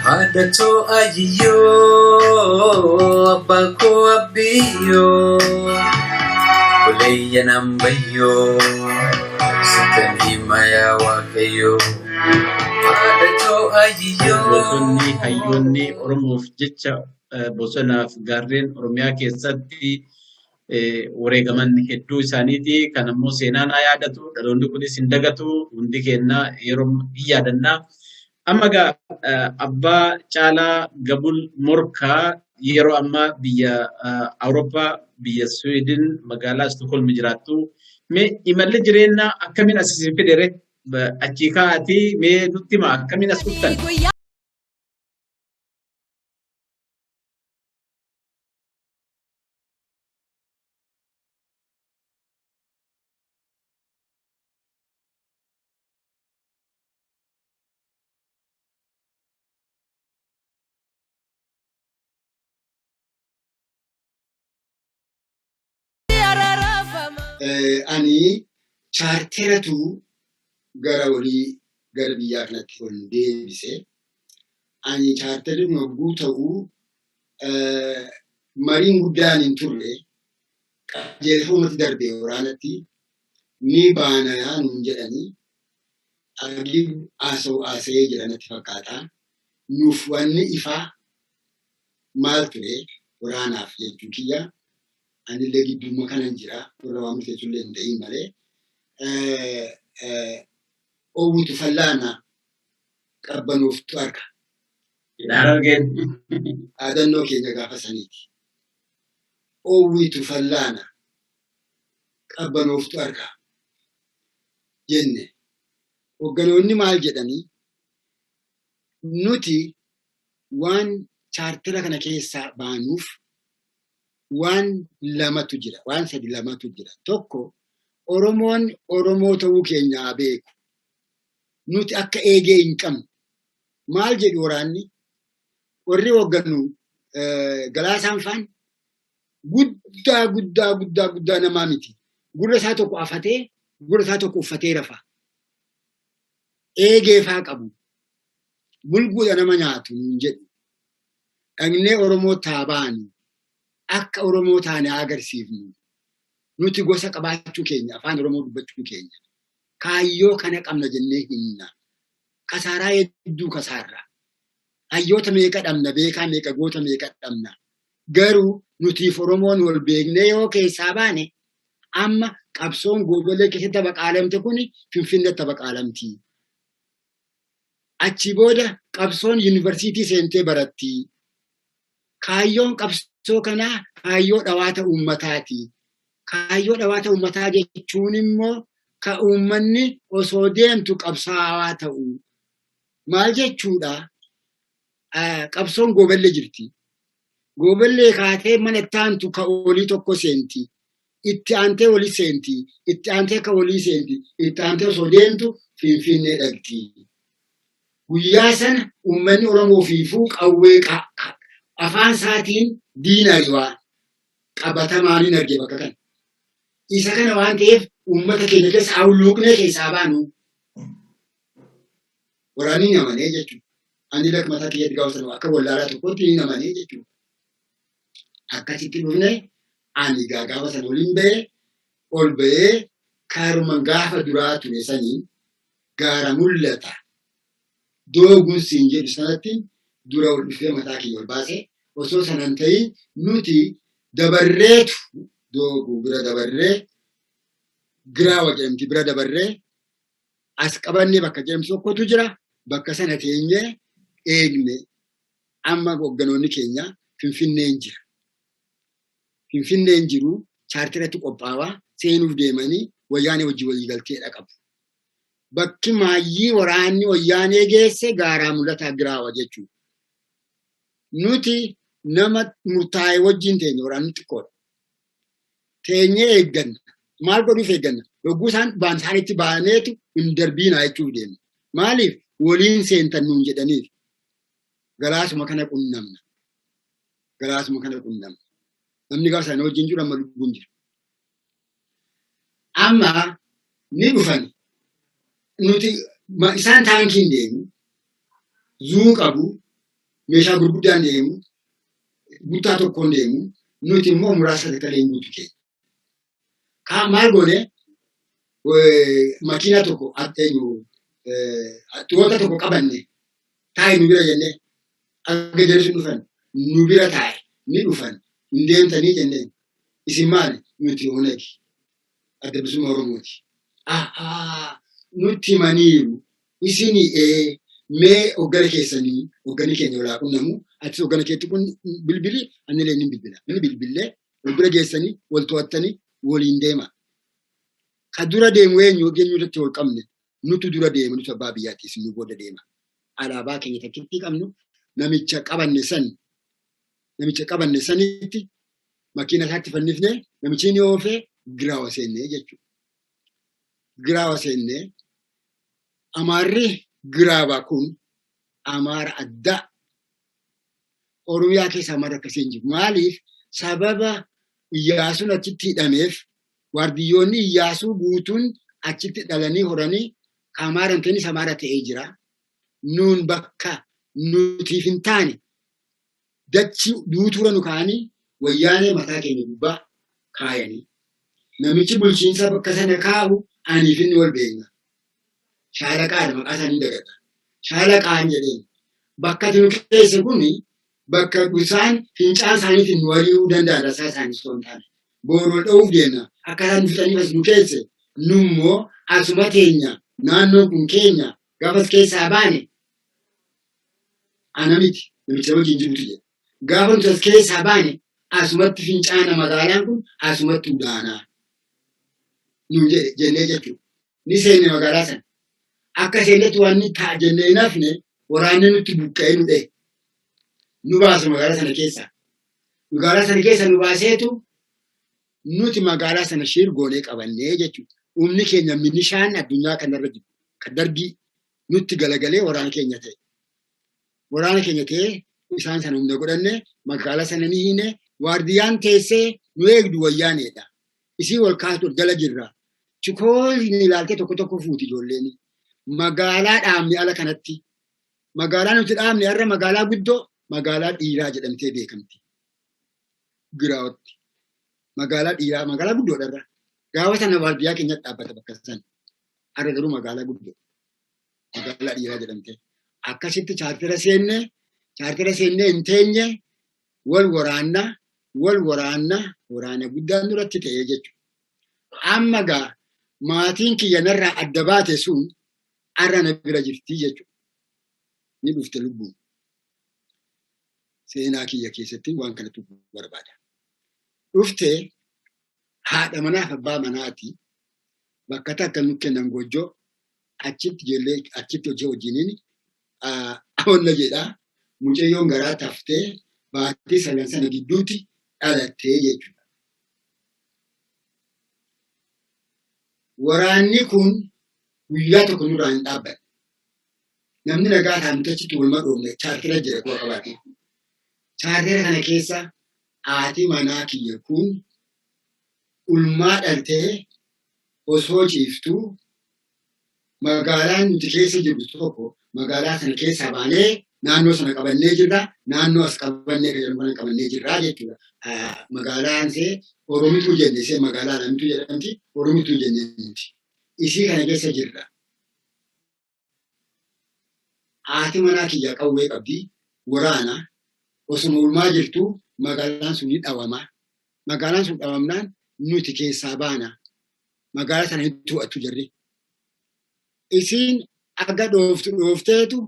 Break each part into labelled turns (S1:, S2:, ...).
S1: Haadha too ajiyyoo abbaa koo abbiyyoo buleeyya nan bayyoo sittan hima yaa waaqayyoo. Haadha too ajiyyoo.
S2: Gootonni hayyoonni Oromoof jecha bosonaaf gaarreen Oromiyaa keessatti wareegaman hedduu isaaniiti. Kan ammoo seenaan haa yaadatu, dhaloonni kunis hin dagatu, hundi keenya yeroo hin yaadannaa. Amma egaa Abbaa Caalaa Gabul Morkaa yeroo ammaa biyya Awurooppaa biyya Siwiidin magaalaa Istookholm jiraattu. Mee imalli jireenyaa akkamiin as isin fidere? Achii ka'aatii mee nutti himaa akkamiin as dhuftan?
S3: Ani chaarteratu gara olii gara biyyaa kanatti ol nu deebise. Ani chaarterri kun hogguu ta'u mariin guddaan hin turre qajeelfamatti darbe waraanatti ni baana nuun jedhanii Agib haasa'u haasa'ee jira natti fakkaata. Nuuf wanni ifaa maal ture waraanaaf jechuu kiyya. Anillee gidduuma kanan jira warra waan murteessullee hin ta'in malee. Oowwitu fallaana qabbanooftu harka.
S2: Harargeen.
S3: Dhaadannoo keenya gaafa saniiti. Oowwitu fallaana qabbanooftu harka jenne. Hogganoonni maal jedhanii nuti waan chaartera kana keessaa baanuuf waan lamatu jira, waan sadi lamatu jira. Tokko Oromoon Oromoo ta'uu keenya haa beeku. Nuti akka eegee hin qabne. Maal jedhu waraanni? Warri hoogganu Galaasaan faan guddaa guddaa guddaa guddaa namaa miti. Gurra isaa tokko afatee gurra isaa tokko uffatee rafa. Eegee faa qabu. Bulguudha nama nyaatu hin jedhu. Dhaqnee Oromoo taa baanu. Akka Oromoo taane haa agarsiifnu. Nuti gosa qabaachuu keenya afaan Oromoo dubbachuu keenya. Kaayyoo kana qabna jennee himna. Kasaaraa hedduu kasaarra. Hayyoota meeqa dhabna, beekaa meeqa, goota meeqa dhabna. Garuu nutiif Oromoon wal beeknee yoo keessaa baane amma qabsoon goobolee keessatti baqaalamte kun Finfinneetti baqaalamti. Achi booda qabsoon yuunivarsiitii seentee baratti. Kaayyoon qabsoo kanaa kaayyoo dhawaata uummataati. Kaayyoo dhawaata uummataa jechuun immoo ka uummanni osoo deemtu qabsaawaa ta'u. Maal jechuudha? Qabsoon gooballee jirti. Gooballee kaatee mana itti aantu ka olii tokko seenti. Itti aantee olii seenti. Itti aantee ka olii seenti. Itti aantee osoo deemtu Finfinnee dhaqxi. Guyyaa sana uummanni Oromoo fiifuu qawwee afaan isaatiin diina ari'aa qabatamaan hin arge bakka kana. Isa kana waan ta'eef uummata keenya keessa awluuqnee keessaa baanu waraanni ni amanee jechuudha. Ani lakka mataa kiyyatti gaafa sana akka wallaalaa tokkotti ni amanee jechuudha. Akkasitti dhufne ani gaafa sana waliin ba'ee ol ba'ee kaaruma gaafa duraa ture saniin gaara mul'ata. Dooguun siin jedhu sanatti dura ol dhufee mataa kiyya ol baase osoo sanan ta'in nuti dabarreetu dooguu bira dabarree giraawa jedhamti bira dabarree as qabannee bakka jedhamtu tokkotu jira bakka sana teenyee eegne amma hoogganoonni keenya Finfinneen jira. Finfinneen jiru chaartiratti qophaawaa seenuuf deemanii wayyaanee wajjin walii galteedha qabu. Bakki maayyii waraanni wayyaanee geesse gaaraa mul'ataa giraawa jechuudha. Nuti nama murtaa'e wajjin teenye waraanni xiqqoodha. Teenyee eegganna. Maal godhuuf eegganna? Yogguu isaan ba'an isaanitti ba'aneetu hin darbiinaa jechuuf deemna. Maaliif waliin seentan nuun jedhaniif. Galaasuma kana qunnamna. Galaasuma kana qunnamna. Namni gaafa sana wajjin jiru amma lubbuun jira. Amma ni dhufan. Nuti isaan taankiin deemu, zuu qabu, meeshaa gurguddaan deemu, guttaa tokkoon deemu, nuti immoo muraasa sagalee guutu keenya. Kaan maal goone makiinaa tokko eenyu toyota tokko qabanne taa'i nu bira jennee akka jarri sun dhufan nu bira taa'e ni dhufan hin deemtanii jenneen isin maali nuti Onegi adda bilisummaa Oromooti. Ahaa nutti himaniiru isinii ee mee hoggana keessanii hoggani keenya walaa qunnamu atis hoggana keetti kun bilbili anillee ni bilbila ni bilbillee wal bira geessanii wal to'attanii waliin deema. Ka dura deemu eenyu eenyu irratti wal qabne nutu dura deema nutu abbaa biyyaatti isin nu booda deema. Alaabaa keenya takkitti qabnu namicha qabanne san namicha qabanne sanitti makiina isaatti fannifne namichi ni oofee giraawa seennee jechuudha. Giraawa seennee Amaarri giraabaa kun Amaara addaa. Oromiyaa keessa Amaarri akkasii hin jiru. Maaliif sababa Iyyaasuun achitti hidhameef waardiyyoonni Iyyaasuu guutuun achitti dhalanii horanii ka Amaara hin ta'inis Amaara ta'ee jira. Nuun bakka nutiif hin taane dachi duutuura nu kaa'anii wayyaanee mataa keenya gubbaa kaayanii. Namichi bulchiinsa bakka sana kaa'u aniif inni wal beekna. Shaalaqaadha maqaa isaanii dagadha. Shaalaqaan jedheen bakka ati nu keesse kuni bakka isaan fincaan isaaniitiin nu ari'uu danda'an rasaa isaanii osoo hin taane. Boru wal dha'uuf deemna. Akka isaan nu fixaniif as nu keesse nummoo asuma teenya naannoon kun keenya gaafas keessaa baane ana miti namicha wajjin jirutu jedha. Gaafa nuti as keessaa baane asumatti fincaana magaalaan kun asumatti udaanaa nuun jedhe jennee jechuudha. Ni seenne magaalaa sana. Akka seennetti waan ni ta'a jennee hin hafne waraanni nutti buqqa'ee nu dha'e. Nu baase magaalaa sana keessaa. Magaalaa sana keessa nu baaseetu nuti magaalaa sana shiir goonee qabannee jechuudha. Humni keenya minishaan addunyaa kanarra jiru kan dargii nutti galagalee waraana keenya ta'e. Waraana keenya ta'ee isaan sana humna godhanne magaalaa sana ni hiine waardiyyaan teessee nu eegdu wayyaaneedha. Isii wal kaatu jala jirra. Chikoolni ilaaltee tokko tokko fuuti ijoolleen. Magaalaa dhaabne ala kanatti. Magaalaa nuti dhaabne har'a magaalaa guddoo magaalaa dhiiraa jedhamtee beekamti. Giraawatti. Magaalaa dhiiraa magaalaa guddoodha irra. Gaafa sana waardiyyaa keenyatti dhaabbata bakka sana. Har'a garuu magaalaa guddoo. Magaalaa dhiiraa jedhamtee. Akkasitti chaartera seenne chaartera seennee hin teenye wal waraanna wal waraanna waraana guddaan duratti ta'ee jechuudha. Amma gaa maatiin kiyya narraa adda baate sun har'a na bira jirti jechuudha. Ni dhufte lubbuun. Seenaa kiyya keessatti waan kanatu barbaada. Dhufte haadha manaaf abbaa manaati. Bakka takka nu kennan goojjoo achitti ijoollee achitti hojii wajjiniin onna jedha. Mucayyoon garaa taftee baatii sagan sana gidduutti dhalattee jechuudha. Waraanni kun guyyaa tokko nurraa hin dhaabbanne. Namni nagaa ta'an achitti wal madhoofne chaartera jira kuwa qabaate. Chaartera kana keessa haati manaa kiyya kun ulmaa dhaltee osoo ciiftuu magaalaan nuti keessa jirru tokko magaalaa sana keessaa baanee naannoo sana qabannee jirra naannoo as qabannee kan jedhamu kana qabannee jirra jechuudha. Magaalaan see Oromituu jenne see magaalaa lamituu jedhamti Oromituu jenne nuti. Isii kana keessa jirra. Haati manaa kiyya qawwee qabdi waraana osuma ulmaa jirtu magaalaan sun ni dhawama. Magaalaan sun dhawamnaan nuti keessaa baana. Magaalaa sana hin to'attu jarri. Isiin aga dhooftu dhoofteetu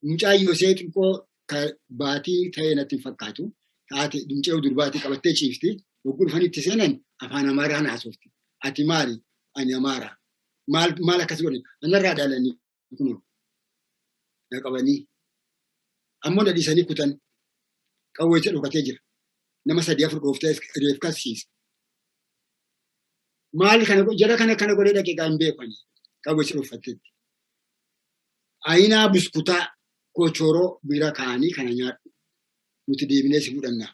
S3: mucaayyoo ishee xiqqoo baatii ta'ee natti hin fakkaatu. Taate mucayyoo durbaatii qabattee ciifti. Yogguu dhufanii itti seenan afaan Amaaraan haasofti. Ati maali? Ani Amaara. Maal maal akkas godhe? Anarraa dhaalanii kunoo na qabanii. Ammoo na dhiisanii kutan. Qawwee isa dhokatee jira. Nama sadii afur dhooftee reef kasiisa. Maal kana jara kana kana godhee dhaqee gaa hin beeku ani. Qawwee isa dhokfatteetti. Ayinaa buskutaa Kochoroo bira kaa'anii kana nyaadhu. Nuti deebinee si fudhanna.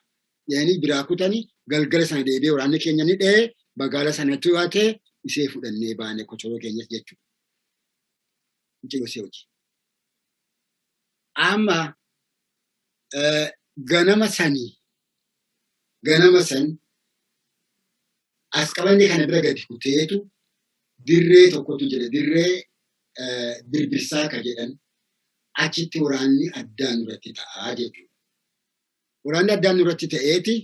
S3: Jedhanii biraa kutanii galgala sana deebi'ee waraanni keenya ni dha'ee magaala sana to'atee isee fudhannee baane kochoroo keenyas jechuudha. Mucayyoo ishee hojii. Amma ganama sanii ganama san as qabanne kana bira gadi kuteetu dirree tokkotu jira. Dirree birbirsaa ka jedhan achitti waraanni addaan nurratti ta'aa jechuudha. Waraanni addaan nurratti ta'eeti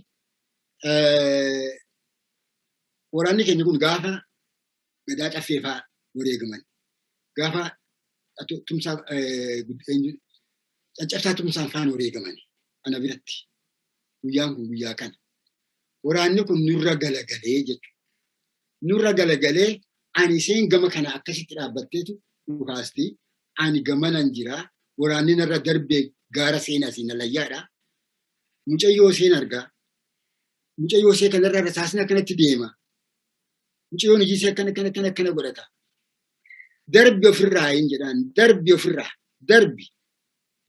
S3: waraanni keenya kun gaafa Gadaa Caffee fa'aa wareegaman. Gaafa tumsaa caccabsaa tumsaan faana wareegaman ana biratti. Guyyaan kun guyyaa kana. Waraanni kun nurra galagalee jechuudha. Nurra galagalee ani isheen gama kana akkasitti dhaabbatteetu dhukaasti. Ani gamanan jira. Waraanni narra darbee gaara seenaa siin alayyaadha. Mucayyoo isheen argaa. Mucayyoo ishee kanarra rasaasni akkanatti deema. Mucayyoon hojii ishee akkana akkana akkana akkana godhata. Darbi ofirraa hin jedhaan darbi ofirraa darbi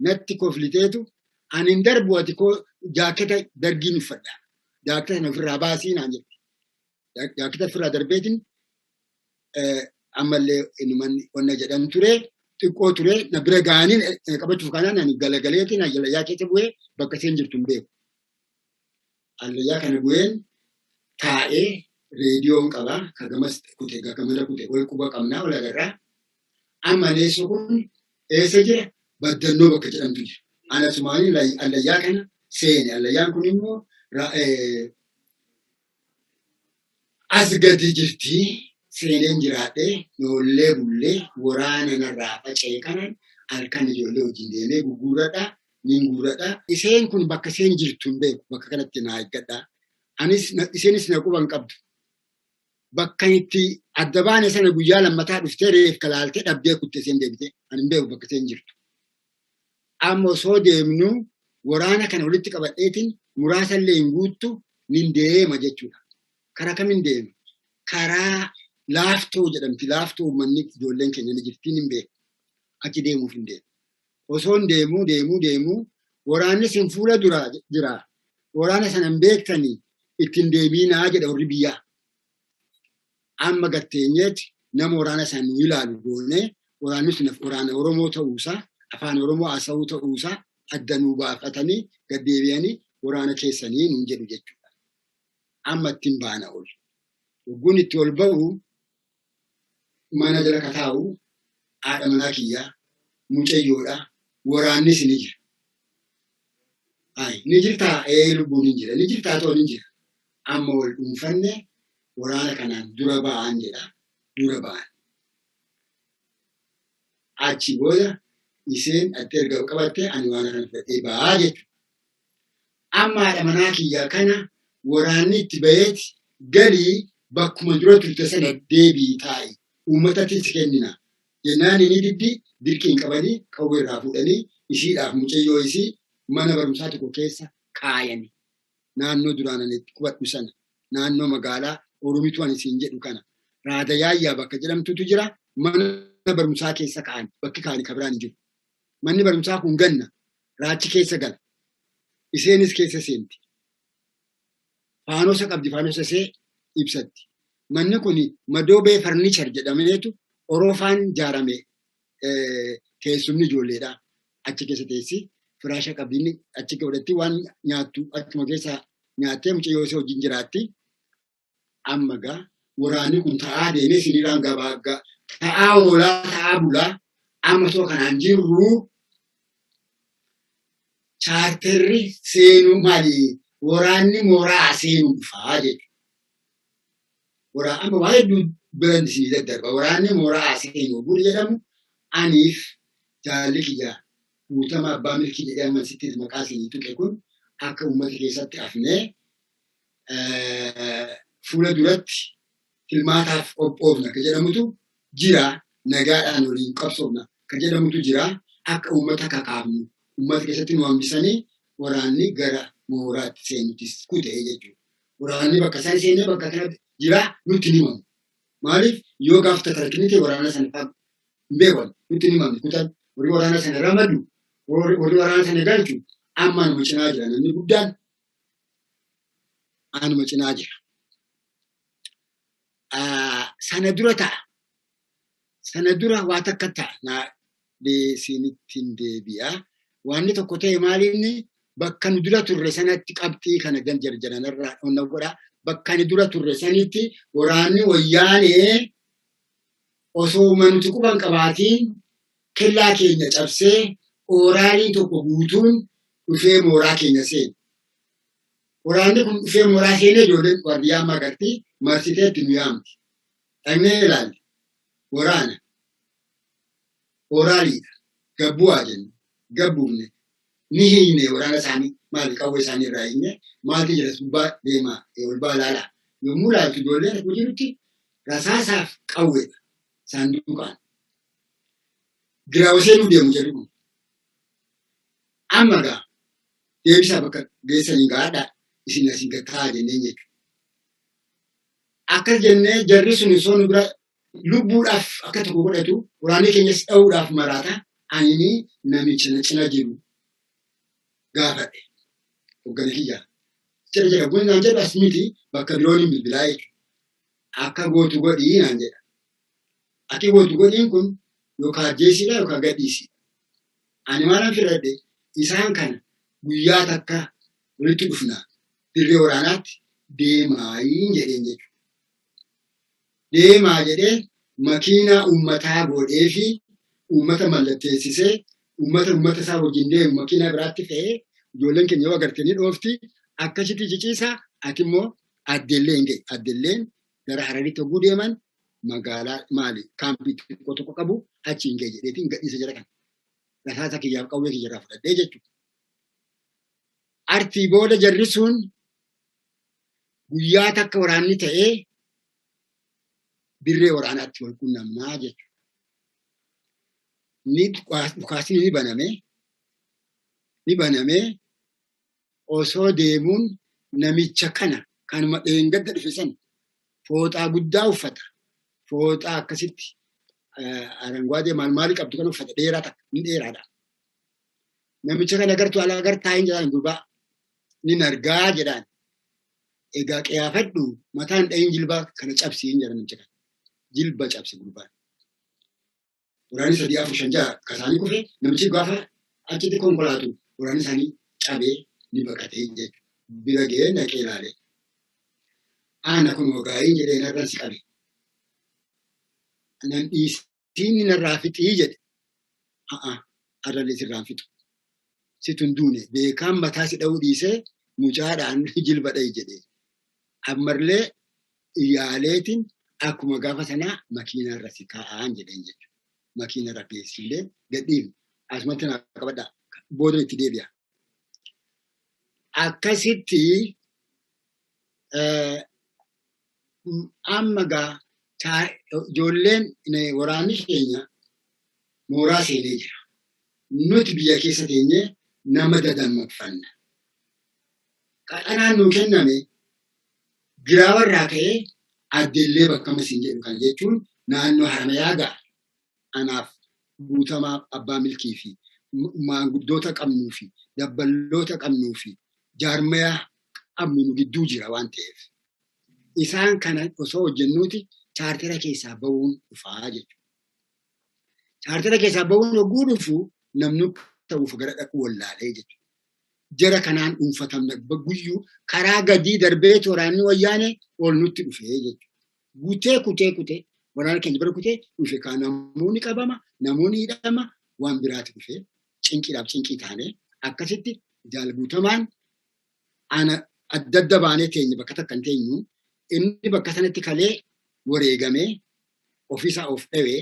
S3: natti kofliteetu ani hin darbu ati koo jaaketa dargiin uffadha. Jaaketa sana ofirraa baasii naan jette. Jaaketa ofirraa darbeetiin ammallee inuman onna jedhan ture xiqqoo ture na bira ga'anii qabachuuf kanaan ani galagaleetiin allayyaa keessa bu'ee bakka isheen jirtu hin beeku. Allayyaa kana bu'een taa'ee reediyoon qaba ka gamas kute ka gamana kute wal quba qabnaa wal agarraa. Amma neessu kun eessa jira? Baddannoo bakka jedhamtu jira. Ana sumaanii allayyaa kana seene. Allayyaan kun immoo as gadi jirti. Seeneen jiraadhee noollee bullee waraana narraa faca'e kanan halkan ijoollee wajjin deemee guguuradha. Nin guuradha. Isheen kun bakka isheen jirtu hin beeku. Bakka kanatti naa eeggadha. Anis isheenis na quba hin qabdu. Bakka itti adda baane sana guyyaa lammataa dhuftee reefka laaltee dhabdee kutte isheen deebite. Ani hin beeku bakka isheen jirtu. Amma osoo deemnu waraana kana walitti qabadheetiin muraasa illee hin guuttu nin deema jechuudha. Karaa kamiin deema? Karaa laaftoo jedhamti. Laaftoo uummanni ijoolleen keenya ni jirti hin beeku. Achi deemuuf hin deemu. Osoo hin deemuu deemuu deemuu waraanni sin fuula dura jira. Waraana sana hin beektanii ittiin deebiinaa jedha warri biyyaa. Amma gatteenyeeti nama waraana sana nu ilaalu goonee waraanni sun waraana Oromoo ta'uusaa afaan Oromoo haasa'uu ta'uusaa adda nuu baafatanii gad deebi'anii waraana keessanii nuun jedhu jechuudha. Amma ittiin baana ol. Yogguun itti ol ba'u mana jala kataa'u haadha manaa kiyyaa mucayyoodha waraannis ni jira. Ayi ni jirtaa ee lubbuun hin jira ni jirtaa ta'u ni jira. Amma wal dhuunfanne waraana kanaan dura ba'aan jedha dura ba'an. Achi booda isheen atti erga qabatte ani waan kana fudhadhee ba'aa jechuudha. Amma haadha manaa kiyyaa kana waraanni itti ba'eeti galii bakkuma dura turte sana deebii taa'i uummatatti si kennina jennaan inni diddi dirqiin qabanii qawwee irraa fuudhanii ishiidhaaf mucayyoo isii mana barumsaa tokko keessa kaayani. Naannoo duraan ani itti qubadhu sana naannoo magaalaa Oromituu ani siin jedhu kana Raada Yaayyaa bakka jedhamtutu jira mana barumsaa keessa kaa'an bakki kaa'ani ka biraan hin jiru. Manni barumsaa kun ganna raachi keessa gala. Isheenis keessa seenti. Faanosa qabdi faanosa ishee ibsatti. Manni kun Madoobee Farnichar jedhameetu Orofaan ijaarame teessumni ijoolleedha. Achi keessa teessi firaasha qabdi inni achi godhatti waan nyaattu achuma keessa nyaattee mucayyoo ishee wajjin jiraatti. Amma gaa waraanni kun ta'aa deemee siniraan gabaa ta'aa oolaa ta'aa bulaa amma osoo kanaan jirru chaarterri seenuu maali waraanni mooraa seenuu dhufaa jechuudha. Waraa amma waa hedduu biran isinii daddarba. Waraanni mooraa seenuu buli jedhamu aniif jaalli kiyya Guutama Abbaa Milkii jedhee amma sitti maqaa isinii tuqe kun akka uummata keessatti hafnee fuula duratti filmaataaf qophoofna ka jedhamutu jira. Nagaadhaan waliin qabsoofna ka jedhamutu jira. Akka uummata kakaafnu uummata keessatti nu hambisanii waraanni gara mooraatti seenutis kutee jechuudha. Waraanni bakka isaan seenee bakka kanatti jira nutti hin himamu. Maaliif yoo gaaf tatarkini ta'e waraana sana hin beekan nutti hin himamne kutan warri waraana sana ramadu Warri waraana sana galchu amma anuma cinaa jira. Namni guddaan anuma cinaa jira. Sana dura ta'a. Sana dura waa takka ta'a. Naa deesinittiin deebi'a. Waanni tokko ta'e maalinni bakka nu dura turre sanatti qabxii kana jarjaranarraa onna godha. Bakka nu dura turre sanitti waraanni wayyaanee osoo nuti quban qabaatiin kellaa keenya cabsee ooraaliin tokko guutuun dhufee mooraa keenya seene. Waraanni kun dhufee mooraa seenee ijoolleen waardiyyaa amma agartii marsiteetti nu yaamti. Dhaqnee ilaalle waraana ooraaliidha. Gabbu'aa jenna. Gabbuufne ni hiine waraana isaanii maali qawwee isaanii irraa hiine maaltu jira gubbaa deemaa ol baa ilaalaa. Yommuu ilaaltu ijoolleen akkuma jirutti rasaasaaf qawweedha saanduqaan. Giraawwa seenuu deemu jedhu kun. Amma gaa deebisaa bakka geessanii gaadhaa isin asiin gad taa'aa jenneen jechuudha. Akkas jennee jarri sun osoo nu bira lubbuudhaaf akka tokko godhatu waraanni keenyas dha'uudhaaf maraata anini namicha na cina jiru gaafadhe. Hoggana kiyya. Cina jira kun naan jedhu as miti bakka biroon hin bilbilaa jechuudha. Akka gootu godhii naan jedha. Akki gootu godhiin kun yookaan ajjeesiidha yookaan gadhiisiidha. Ani maalan filadhe isaan kana guyyaa takka walitti dhufna dirree waraanaatti deemaayiin jedheen jechuudha. Deemaa jedhee makiinaa uummataa godhee fi uummata mallatteessisee uummata uummata isaa wajjin deemu makiinaa biraatti fe'ee ijoolleen keenya yoo agarte ni dhoofti akkasitti ciciisaa ati immoo addeellee hin ga'e. Addeelleen gara Hararitti hogguu deeman magaalaa maali kaampii xiqqoo tokko qabu achi hin ga'e jedheetiin gadhiisa jira kana. Rasaasa kiyyaaf qawwee kiyyarraa fudhadhee jechuudha. Artii booda jarri sun guyyaa takka waraanni ta'ee dirree waraanaatti wal qunnamnaa jechuudha. Ni dhukaasni ni baname. Ni baname osoo deemuun namicha kana kanuma dheengadda dhufe sana fooxaa guddaa uffata. Fooxaa akkasitti aranguwaadee maal maalii qabdu kan uffata dheeraa takka ni dheeraadha. Namicha kana gartuu alaa gartaa hin jedhaan gurbaa ni nargaa jedhaan. Egaa qiyaafadhu mataan dhayin jilbaa kana cabsi hin jedhan namicha kana. Jilba cabse gurbaan. Waraanni sadii afur shan ja'a kasaanii kufe namichi gaafa achitti konkolaatu waraanni isaanii cabee ni baqatee jechuudha. Bira ga'ee naqee ilaale. Ana kun wagaayiin jedhee narraan si qabe. Nan dhiisiin narraa fixii jedhe. A'a arrallee sirraan fixu. Situ hin duune beekaan mataa si dha'uu dhiisee mucaadhaan jilba dha'i jedhe. Ammallee yaaleetiin akkuma gaafa sanaa makiinarra si kaa'aan jedheen jechuudha. Makiinarra geessillee gadhiifne. Asumatti naa qabadhaa. Booda itti deebi'a. Akkasitti amma gaa ijoolleen waraanni keenya mooraa seenee jira. Nuti biyya keessa teenyee nama dadammaqfanna. Qaxanaan nuu kenname giraawarraa ka'ee addeellee bakka masiin jedhu kana jechuun naannoo haramayaa ga'a. Anaaf guutamaa abbaa milkii fi maanguddoota qabnuu fi dabballoota qabnuu fi jaarmayaa qabnu nu gidduu jira waan ta'eef. Isaan kana osoo hojjennuuti chaartera keessaa bahuun dhufaa jechuudha. Chaartera keessaa bahuun hogguu dhufu namni ta'uuf gara dhaquu wallaalee jechuudha. Jara kanaan dhuunfatamna guyyuu karaa gadii darbee waraanni wayyaane ol nutti dhufee jechuudha. Gutee kutee kutee waraana keenya bira kutee dhufe kaan namoonni qabama namoonni hidhama waan biraati dhufee cinqiidhaaf cinqii taane akkasitti jaalguutamaan ana adda adda baanee teenye bakka takka hin teenyu inni bakka sanatti kalee wareegamee ofiisaa of dhawee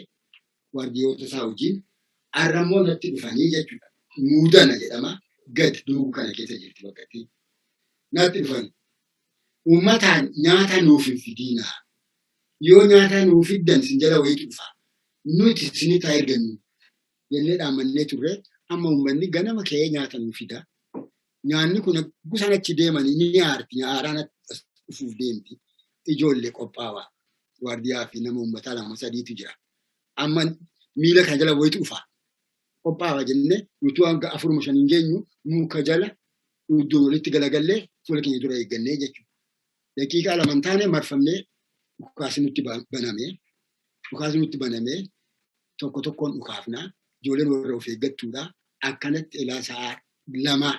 S3: waardiyoota isaa wajjin arrammoo natti dhufanii jechuudha. Muudana jedhama gad duubu kana keessa jirti bakka itti natti dhufan. Uummataan nyaata nuuf hin fidiinaa. Yoo nyaata nuuf fiddan sin jala wayiitu dhufa. Nuti isinitti haa ergannu jennee dhaammannee turre amma uummanni ganama ka'ee nyaata nuuf fida. Nyaanni kun gusaan achi deemanii ni aarti. Aaraan as dhufuuf deemti. Ijoollee qophaawaa. Waardiyaa fi nama uummataa lama sadiitu jira. Amma miila kana jala wayiitu dhufa. Qophaa'a jennee nuti hanga 4 5 hin geenyu muka jala iddoo walitti galagallee fuula keenya dura eeggannee jechuudha. Daqiiqaa 2 hin taane marfamnee dhukaasni nutti baname. Dhukaasni nutti baname tokko tokkoon dhukaafna. Ijoolleen warra of eeggattuudha. Akkanatti ilaa sa'a 2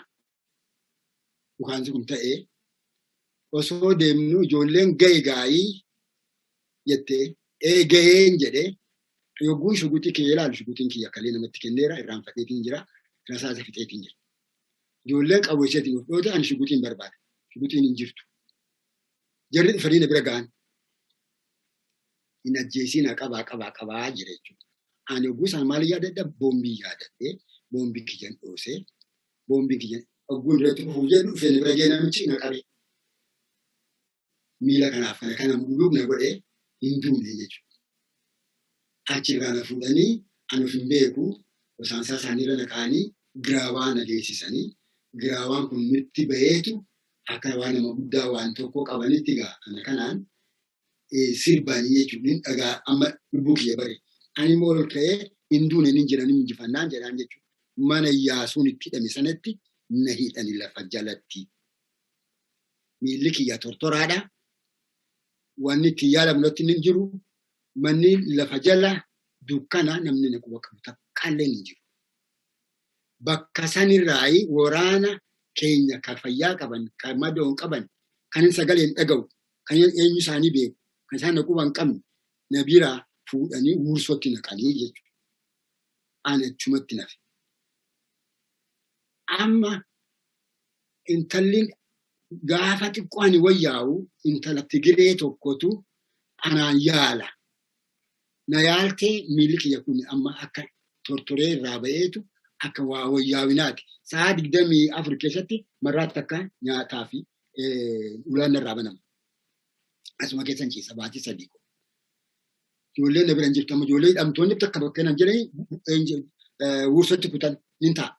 S3: dhukaasni kun ta'ee osoo deemnu ijoolleen ga'e gaa'ii jettee ga'een jedhee yogguun shuguxii kiyya ilaalu shuguxiin kiyya kalee namatti kenneera irraanfadheetiin jira rasaasa fixeetiin jira. Ijoolleen qawwee isheetiin of dhoote ani shuguxiin barbaada. Shuguxiin hin jirtu. Jarri dhufanii na bira ga'an. Hin ajjeesiin qabaa qabaa qabaa jira jechuudha. Ani yogguu isaan maal yaadadha? Boombii yaadadhee boombii kiyyan dhoosee boombii kiyyan ogguun irratti dhufuuf jedhu dhufee na bira ga'ee namichi na qabe. Miila kanaaf kana kana mulluuf na godhee hin duune jechuudha. Achirraa na fuudhanii ani of hin beeku gosaansaa isaaniirra na kaa'anii giraawaa na geessisanii giraawaan kun nutti baheetu akka waan nama guddaa waan tokko qabanitti gaa kana kanaan sirbanii jechuudha. Hin dhagaa amma lubbuu kiyya bare. Ani immoo ol ka'ee hin duune hin jiran hin injifannaan jedhaan jechuudha. Mana Yaasuun itti hidhame sanatti na hidhani lafa jalatti. Miilli kiyya tortoraadha. Wanni ittiin yaalamu natti hin jiru. Manni lafa jala dukkana namni na quba qabu takkaallee hin jiru. Bakka sanirraayi waraana keenya ka fayyaa qaban, ka madoon qaban, kan hin sagalee hin dhaga'u, kan eenyu isaanii beeku, kan isaan na quba hin qabne na biraa fuudhanii wursootti naqanii jechuudha. Ani achumatti nafe. Amma intalli gaafa xiqqoo ani wayyaa'u intala Tigiree tokkotu anaan yaala. Na yaaltee miilli kiyya kun amma akka tortoree irraa ba'eetu akka waa wayyaawinaati. Sa'a 24 keessatti marraatti akka nyaataa fi ulaan irraa banama. Asuma keessan ciisa baatii 3. Ijoolleen na bira hin jirtu amma ijoollee hidhamtoonni takka bakka hin jirani wursatti kutan hin ta'a.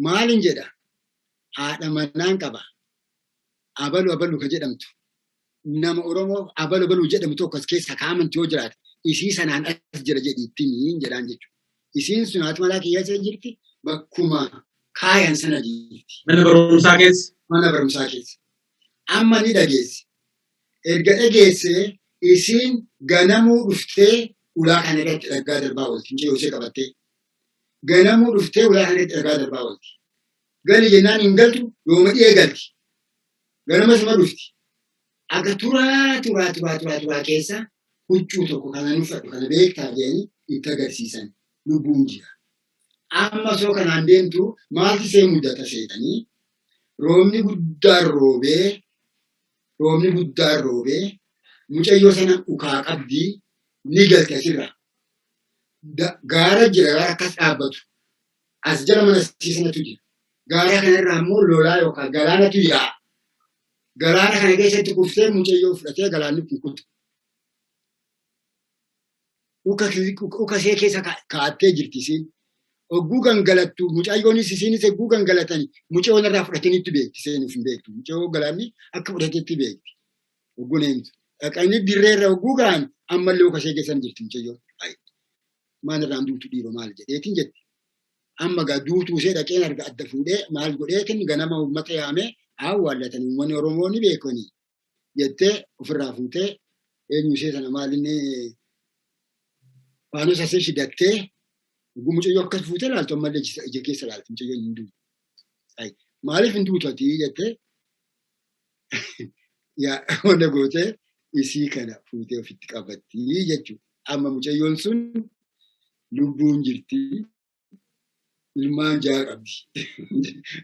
S3: Maalin jedha? Haadha manaan qaba. Abalu abalu ka jedhamtu. Nama Oromoo abalu abalu jedhamu tokko as keessa kaamanti yoo jiraate isii sanaan as jira jedhi ittiin jedhaan jechuudha. Isiin sun haati manaa kiyya keessa jirti bakkuma kaayan sana jirti.
S2: Mana barumsaa keessa.
S3: Mana barumsaa keessa. Amma ni dhageesse. Erga dhageesse isiin ganamuu dhuftee ulaa kana irratti dhagaa darbaa oolti. Mucayyoo ishee qabattee. Ganamuu dhuftee ulaa kana irratti dhagaa darbaa oolti. Gali jennaan hin galtu yooma dhiyee galti. Ganama suma dhufti. Aga turaa turaa turaa turaa turaa keessa huccuu tokko kana uffadhu kana beektaa jedhanii itti agarsiisan lubbuun jira. Amma osoo kanaan deemtu maaltu ishee mudata seetanii roobni guddaan roobee roobni guddaan roobee mucayyoo sana ukaa qabdii ni galte asirra. Gaara jira gaara akkas dhaabbatu. As jala mana sanatu jira. Gaara kanarraa immoo lolaa yookaan galaanatu yaa'a. Galaana kana keessatti kuftee mucayyoo fudhatee galaanni kun kutu. Uka ishee keessa kaa'attee jirti isiin. Ogguu gangalattu mucayyoonis isiinis ogguu gangalatani mucayyoon irraa fudhatanitti beekti seenuuf hin beektu. Mucayyoo galaanni akka fudhatetti beekti. Ogguu neemtu. Dhaqanii dirree irra ogguu ga'an ammallee uka ishee keessa jirti mucayyoon. Maal irraan duutu dhiiroo maal jedheetiin jetti. Amma gaa duutuu ishee dhaqeen arga adda fuudhee maal godheetiin ganama uummata yaamee awwaallatanii uummanni Oromoo ni beekanii jettee ofirraa fuutee eenyu ishee sana maal inni faanos asii shidattee oguu mucayyoo akkas fuutee ilaaltu ammallee ija keessa ilaalti mucayyoon hin duutu. Maaliif hin duutu ati jettee wanna gootee isii kana fuutee ofitti qabatti jechuudha. Amma mucayyoon sun lubbuun jirti. Ilmaan 6 qabdi.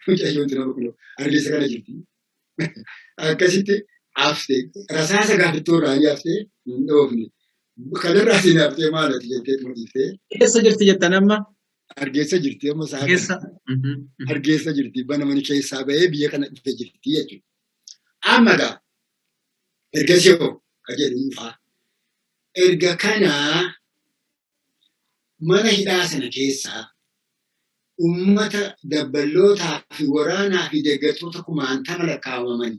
S3: Mucayyoon tun amma kunoo hargeysa kana jirti. Akkasitti haftee rasaasa gaafittoo irraa ni haftee hin dhoofne. Kanarraa siin haftee maal ati jettee tuma dhiiftee.
S2: Eessa jirti jettan amma?
S3: Hargeysa jirti amma sa'a kana.
S2: Hargeysa.
S3: Hargeysa jirti. Bana mani keessaa bahee biyya kana dhufe jirti jechuudha. Amma gaa ergasii hoo ka jedhu hin dhufaa. Erga kanaa mana hidhaa sana keessaa uummata dabballootaa fi waraanaa fi deeggartoota kumaantama lakkaa'aman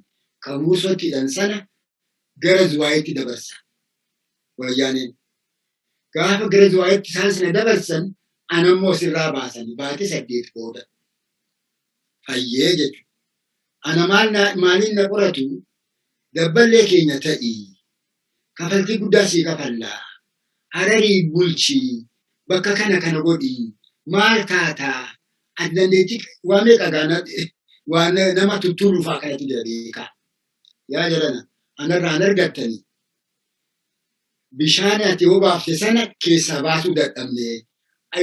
S3: kan Wursootti hidhan sana gara Zuwaayitti dabarsa. Wayyaaneen. Gaafa gara Zuwaayitti isaan sana dabarsan Anammoo sirraa baasanii baatee 8 booda fayyee jechuudha. Ana maaliin na qoratu dabballee keenya ta'ii kafaltii guddaa sii kafallaa Hararii bulchii bakka kana kana godhii maal taataa ati dandeettii waa meeqa gaana waan nama tuttuuluu fa'aa kanatu jira beekaa. Yaa jarana anarraa hin argattanii bishaan ati obaafte sana keessaa baasuu dadhabne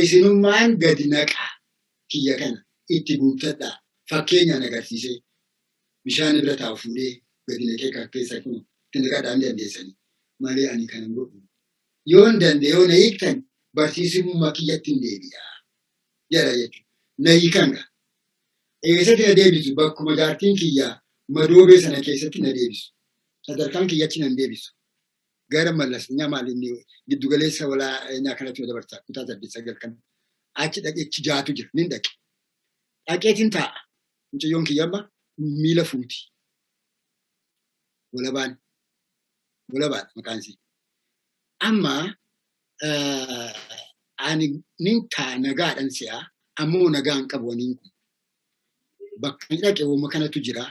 S3: isinummaan gadi naqa kiyya kana itti guuttadhaa fakkeenyaan agarsiisee bishaan bira taa'u fuudhee gadi naqee kan keessa kun itti naqadhaa hin dandeessanii malee ani kan hin godhu. Yoo hin danda'e yoo na hiiktan barsiisummaa kiyyatti hin deebi'a jedha jechuudha. Na hiikan gaa. Eessatti na deebisu bakkuma jaartiin kiyya madoobee sana keessatti na deebisu. Sadarkaan kiyyachi na hin deebisu. Gara mallasnyaa maal inni giddugaleessa walaa kanatti na dabarsa kutaa 8 9 kan achi dhaqechi jaatu jira nin dhaqe. Dhaqeetiin taa'a. Mucayyoon kiyya amma miila fuuti. Walabaan. Walabaadha maqaan isii. Amma ani nin taa'a nagaadhan si'a ammoo nagaan qabu waniin kun. Bakka inni dhaqe uuma kanatu jira.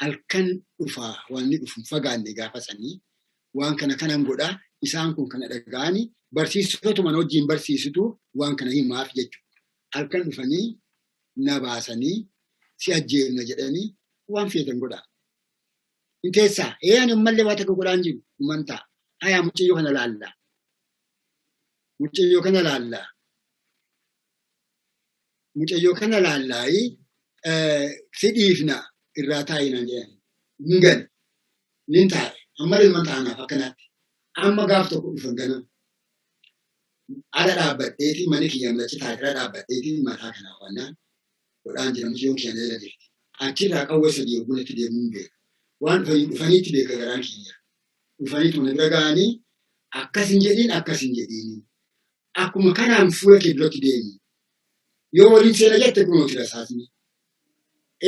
S3: Halkan dhufaa waan inni dhufu hin fagaanne gaafa sanii waan kana kanan godha isaan kun kana dhaga'ani barsiisotuma na wajjin barsiisutu waan kana himaaf jechuudha. Halkan dhufanii na baasanii si ajjeefna jedhanii waan feetan godhaa. Hin teessaa ee ani ammallee waa takka godhaan jiru numan ta'a. Hayaa mucayyoo kana laallaa. Mucayyoo kana laallaa. Mucayyoo kana laallaayi si dhiifna irraa taa'i naan jedhan. Hin gale. Nin taa'e. Ammallee numan ta'a naaf akkanaatti. Amma gaaf tokko dhufan ganama. Ala dhaabbadheeti mana kiyya achi taa'e irra dhaabbadheeti mataa kana hawwannaan godhaan jira mucayyoon kiyya na jala jirti. Achirraa qawwee sadii yogguu natti deemuun beeka. Waan dhufaniitti beeka garaan kiyya. Dhufaniitu na bira ga'anii akkas hin jedhiin akkas hin jedhiin. Akkuma kanaan fuula kee duratti deemi. Yoo waliin seena jette kunooti rasaasni.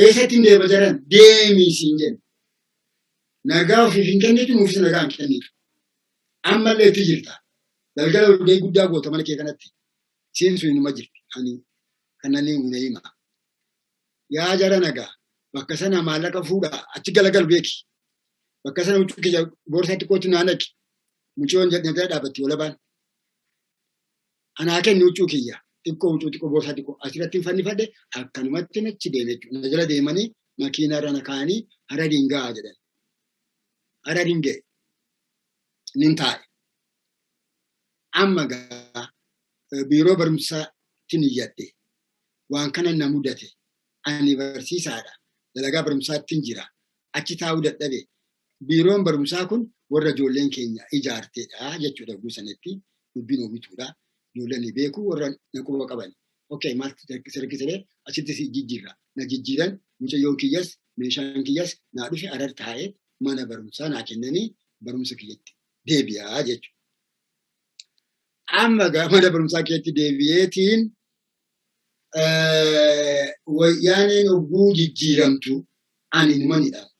S3: Eessatti hin deema jaran deemii siin jenna. Nagaa ofiif hin kennitu nuufis nagaa hin kennitu. Ammallee itti jirta. Galgala walgahii guddaa goota mana kee kanatti. Siin sun inuma jirti. Ani kanan hima hima. Yaa jara nagaa bakka sana maallaqa fuudhaa achi galagalu beeki. Bakka sana huccuu kiyya boorsaa xiqqootti naa naqi. Mucayyoon na bira dhaabatti walabaan. Anaa kenni huccuu kiyya xiqqoo huccuu xiqqoo boorsaa xiqqoo asirratti hin fannifadhe akkanumatti achi deeme jechuudha. Na jala deemanii makiinaa irra na kaa'anii Harariin ga'a jedhan. Harariin ga'e. Nin taa'e. Amma gaa biiroo barumsaatti iyyadhe. Waan kana na mudate. Ani barsiisaadha. Dalagaa barumsaatti jira. Achi taa'uu dadhabe. Biiroon barumsaa kun warra ijoolleen keenya ijaartedha jechuudha guusanetti dubbiin oomituudha. Ijoolleen ni beeku warra na quba qaban. Okay maaltu sirkisee achitti si jijjiirra. Na jijjiiran mucayyoon kiyyas meeshaan kiyyas naa dhufe Harar taa'ee mana barumsaa naa kennanii barumsa kiyyatti deebi'aa jechuudha. Amma gaa mana barumsaa keetti deebi'eetiin wayyaaneen hogguu jijjiiramtu ani numan hidhama.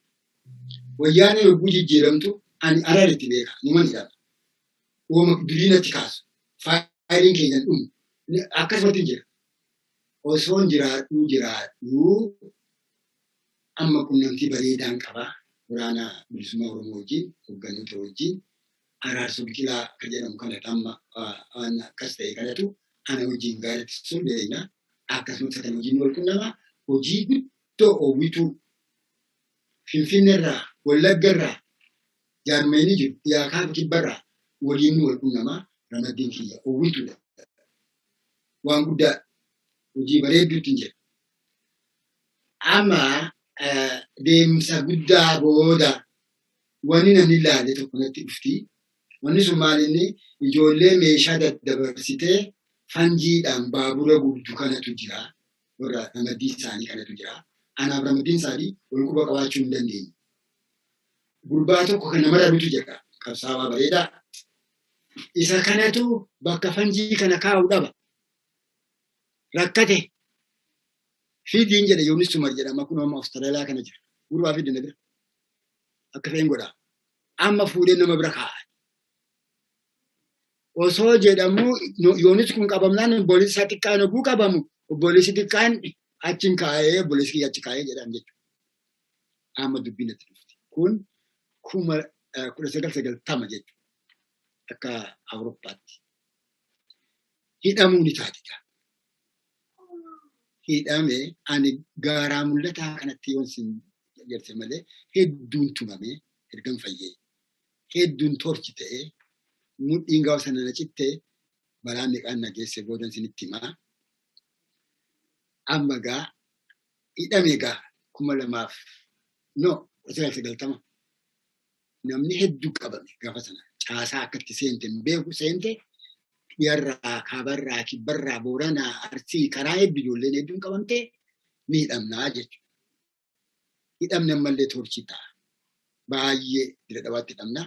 S3: Wayyaaneen hogguu jijjiiramtu ani Hararitti beeka numan hidhama. Uuma durii natti kaasu. Faayiliin keenya hin dhumu. Akkasumatti jira. Osoon jiraadhuu jiraadhuu amma qunnamtii bareedaan qaba. Waraana bilisummaa Oromoo wajjin, hogganoota wajjin Araarsoo Biqilaa kan jedhamu kanatu amma waan akkas ta'e kanatu ana wajjin gaariitti sun beekna. Akkasumas kan wajjin wal qunnama. Hojii guddoo oowwituu Finfinneerraa, Wallaggarraa jaarmayni jiru dhiyaa kaaba kibbarraa waliin wal qunnama. Ramaddiin kiyya oowwituudha. Waan guddaa hojii bareedduutti hin jira. Amma deemsa guddaa booda wanni namni ilaale tokko natti dhufti. Wanni sun maal inni ijoollee meeshaa daddabarsitee fanjiidhaan baabura gubdu kanatu jira. Warra ramaddii isaanii kanatu jira. Anaaf ramaddiin isaanii wal quba qabaachuu hin dandeenye. Gurbaa tokko kan nama rarutu jira. Qabsaawaa bareedaa. Isa kanatu bakka fanjii kana kaa'u dhaba. Rakkate. Fidiin jedhe Yoonis Sumar jedhama kun amma Awustiraaliyaa kana jira. Gurbaa fidi na bira. Akka fe'een godha. Amma fuudhee nama bira kaa'a. Osoo jedhamu yoonis kun qabamnaan obboleessi isaa xiqqaan oguu qabamu obboleessi xiqqaan achiin kaa'ee obboleessi kiyya achi kaa'ee jedhan jechuudha. Amma dubbiin itti dhufti. Kun 1990 jechuudha. Akka Awurooppaatti. Hidhamuu ni taatidha. Hidhame ani gaaraa mul'ataa kanatti yoon sin jette malee hedduun tumame ergan fayyee hedduun torchi ta'ee mudhiin gaafa sana na cittee balaa meeqaan na geesse boodan sinitti himaa. Amma gaa hidhame gaa 2000 no 1990 namni hedduu qabame gaafa sana caasaa akkatti seente hin beeku seente dhiyarraa kaabarraa kibbarraa booranaa arsii karaa hedduu ijoolleen hedduun qabamtee ni hidhamnaa jechuudha. Hidhamni ammallee torchii ta'a. Baay'ee dira dhabaatti hidhamna.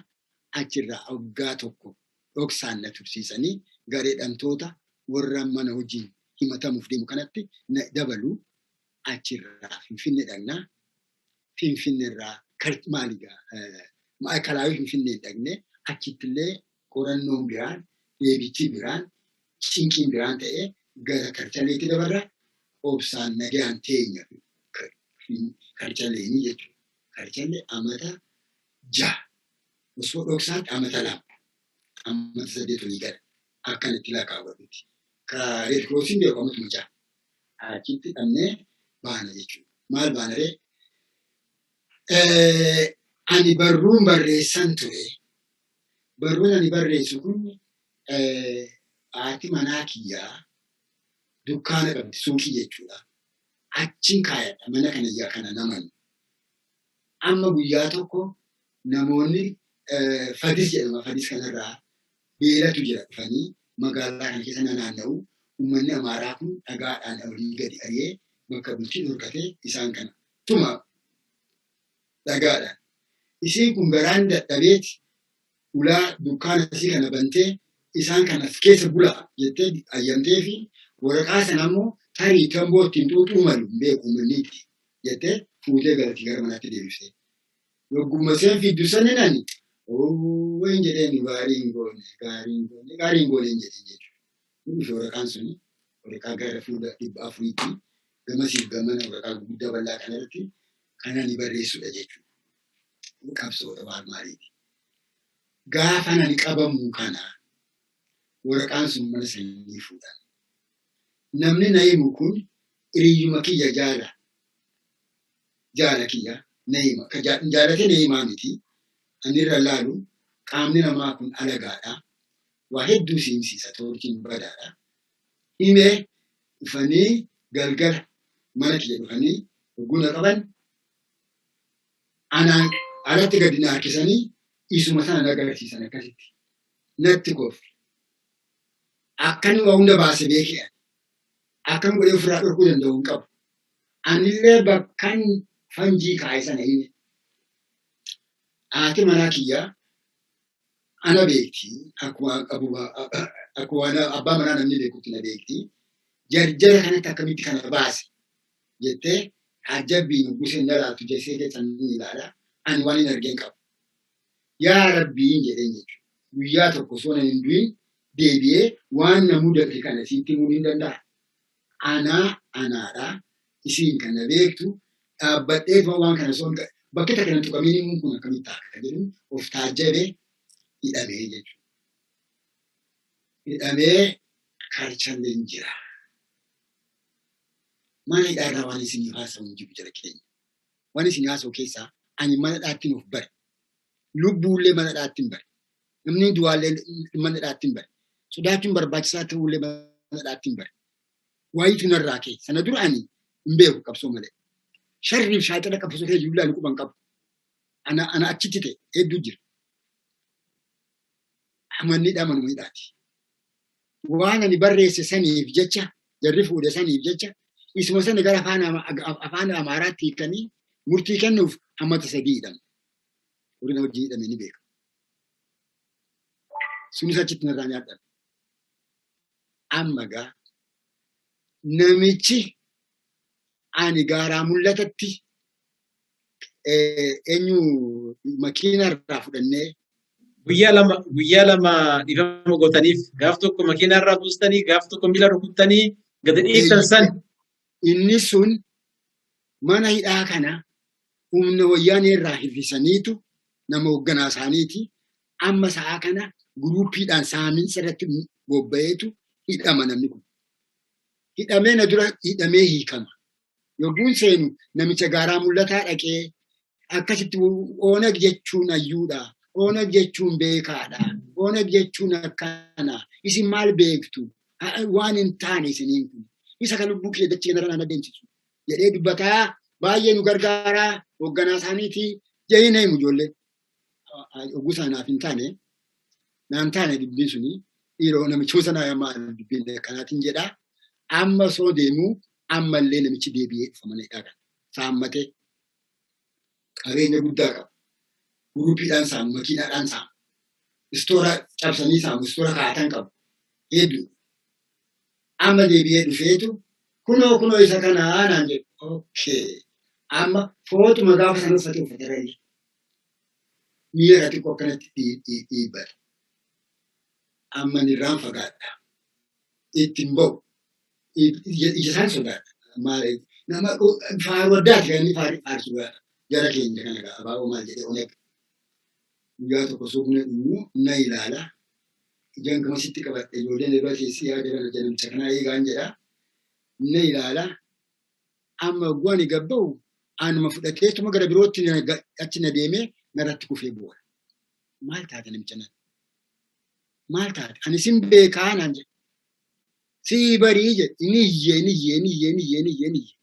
S3: Achirraa waggaa tokko dhoksaan na tursiisanii garee hidhamtoota warra mana hojiin himatamuuf deemu kanatti na dabalu. Achirraa Finfinnee dhaqnaa. Finfinneerraa maaligaa maakalaawii Finfinnee dhaqnee achittillee qorannoon biraan deebichi biraan cinqiin biraan ta'ee gara karchaleetti dabarra obsaan nagaan teenya karchaleenii jechuudha. Karchalee amata 6 osoo dhoksaatti amata 2 amata 8 olii gala akkanatti lakkaawwatutti. Ka Red Crossiin beeku amatuma 6 achitti dhabnee baana jechuudha. Maal baana ree? Ani barruun barreessan ture. Barruun ani barreessu kun haati manaa kiyyaa dukkaana qabdi suuqii jechuudha. Achiin kaayadha mana kana ijaa kana naman. Amma guyyaa tokko namoonni Fadis jedhama Fadis kanarraa beelatu jira dhufanii magaalaa kana keessa naanna'u. Uummanni Amaaraa kun dhagaadhaan olii gadi ari'ee bakka bultii dhorkatee isaan kana tuma dhagaadhaan. Isiin kun garaan dadhabeeti ulaa dukkaana isii kana bantee isaan kana keessa bulaa jettee ayyamtee fi waraqaa sana immoo tarii tamboo ittiin xuuxuu malu hin beeku uummanniitti jettee fuutee galti gara manaatti deebifte. Yogguma isheen fiddu sana nani wayin jedheen gaarii hin goone gaarii hin goone gaarii hin goone hin jedheen jechuudha. Inni waraqaan suni waraqaa gara fuula 400tti gamasiif gamana waraqaa guddaa bal'aa kanarratti kan ani barreessudha jechuudha. Qabsoodha waan maaliiti. Gaafa ani qabamu kana waraqaan sun mana sanii fuudhan. Namni na himu kun hiriyyuma kiyya jaala. Jaala kiyya na hima. Ka jaalatee na himaa miti. Ani irra laalu qaamni namaa kun alagaadha. Waa hedduu siinsiisa toorchiin badaadha. Himee dhufanii galgala mana kiyya dhufanii hogguu na qaban anaan alatti gadi na harkisanii isuma sana na agarsiisan akkasitti. Natti kofi. Akkan waa hunda baase beekee ani. Akkan godhee ofirraa dhorkuu danda'u hin qabu. Anillee bakkan fanjii kaa'e sana hime. Haati manaa kiyyaa ana beekti. Akkuma abbaa manaa namni beekutti na beekti. Jarjara kanatti akkamitti kana baase jettee ajabbiin guseen dalaatu jessee keessan ni ilaala. Ani waan hin argeen qabu. Yaa Rabbiin jedheen jechuudha. Guyyaa tokko osoo nan hin du'in deebi'ee waan na mudate kana sitti himuu hin danda'a. Anaa anaadha. Isiin kana beektu dhaabbadhee waan kana osoo bakka takka hin tuqamiin himuun kun akkamitti akka jedhu of taajjabee hidhamee jechuudha. Hidhamee karchalleen jira. Mana hidhaarraa waan isin haasa'u hin jiru jara keenya. Waan isin haasa'u keessaa ani mana dhaattiin of bare. Lubbuullee mana dhaattiin bare. Namni du'aallee mana dhaattiin bare. Sodaachuun barbaachisaa ta'ullee mana dhaattiin bare. Waayitu narraa ka'e. Sana dura ani hin beeku qabsoo malee. Sharriif shaaxila qabsoo keessa jiru ilaalu quban qabu. Ana achitti ta'e hedduu jira. Manni hidhaa manuma hidhaati. Waan ani barreesse saniif jecha jarri fuudhe saniif jecha isuma sana gara afaan Amaaraatti hiikanii murtii kennuuf hammata 3 hidhame. Warri na wajjin hidhame ni beeka. Sunis achitti narraa nyaadhame. Amma gaa namichi ani gaaraa mul'atatti eenyu makiina irraa fudhannee
S2: Guyyaa lama dhiifama gootaniif, gaaf tokko makiinaa irraa buustanii, gaaf tokko miila rukuttanii gadi dhiiftan san.
S3: Inni sun mana hidhaa kana humna wayyaanee irraa hir'isaniitu nama hoogganaa isaaniiti. Amma sa'a kana guruupiidhaan saaminsa irratti bobba'eetu hidhama namni kun. Hidhamee na dura hidhamee hiikama. Yogguun seenu namicha gaaraa mul'ataa dhaqee akkasitti ONEG jechuun hayyuudha. ONEG jechuun beekaadha. ONEG jechuun akkana. Isin maal beektu? Waan hin taane isiniin kun. Isa kan lubbuu kee dachee kanarra naan adeemsisu. Jedhee dubbataa, baay'ee nu gargaaraa, hoogganaa isaaniiti. Jedhee na himu ijoollee. Oguu sanaaf hin taane, naan taane dubbiin suni, dhiiroo namicha sana maal dubbiin akkanaatiin jedhaa. Amma osoo deemuu ammallee namichi deebi'ee dhufa mana hidhaa kana. Saammatee qabeenya guddaa qaba. Guruupiidhaan saamu, makiinaadhaan saamu. Istoora cabsanii saamu, istoora kaa'atan qabu. Hedduu. Amma deebi'ee dhufeetu kunoo kunoo isa kanaa naan jedhu. Okay. Amma footuma gaafa sana uffate uffateera jira. Miira xiqqoo akkanatti dhiibbata. Amma irraan fagaadha. Ittiin ba'u. Ija isaan sodaadha. Maali nama faaruu addaati kan inni faarsu jara keenya kana abaaboo maal jedhee ONEG. Guyyaa tokko suuqni dhumuu na ilaala. Ijaan gamasitti qabadhe, ijoolleen irra teessee yaa jiran namicha kanaa eegaan jedha. Na ilaala. Amma oguu ani gabba'u anuma fudhateetuma gara birootti achi na deemee narratti kufee bu'a. Maal taate namicha nan? Maal taate? Ani sin beekaa naan jedhe. Sii barii jedhe. Inni iyyee, inni iyyee, inni iyyee, inni iyyee, inni iyyee, inni iyyee.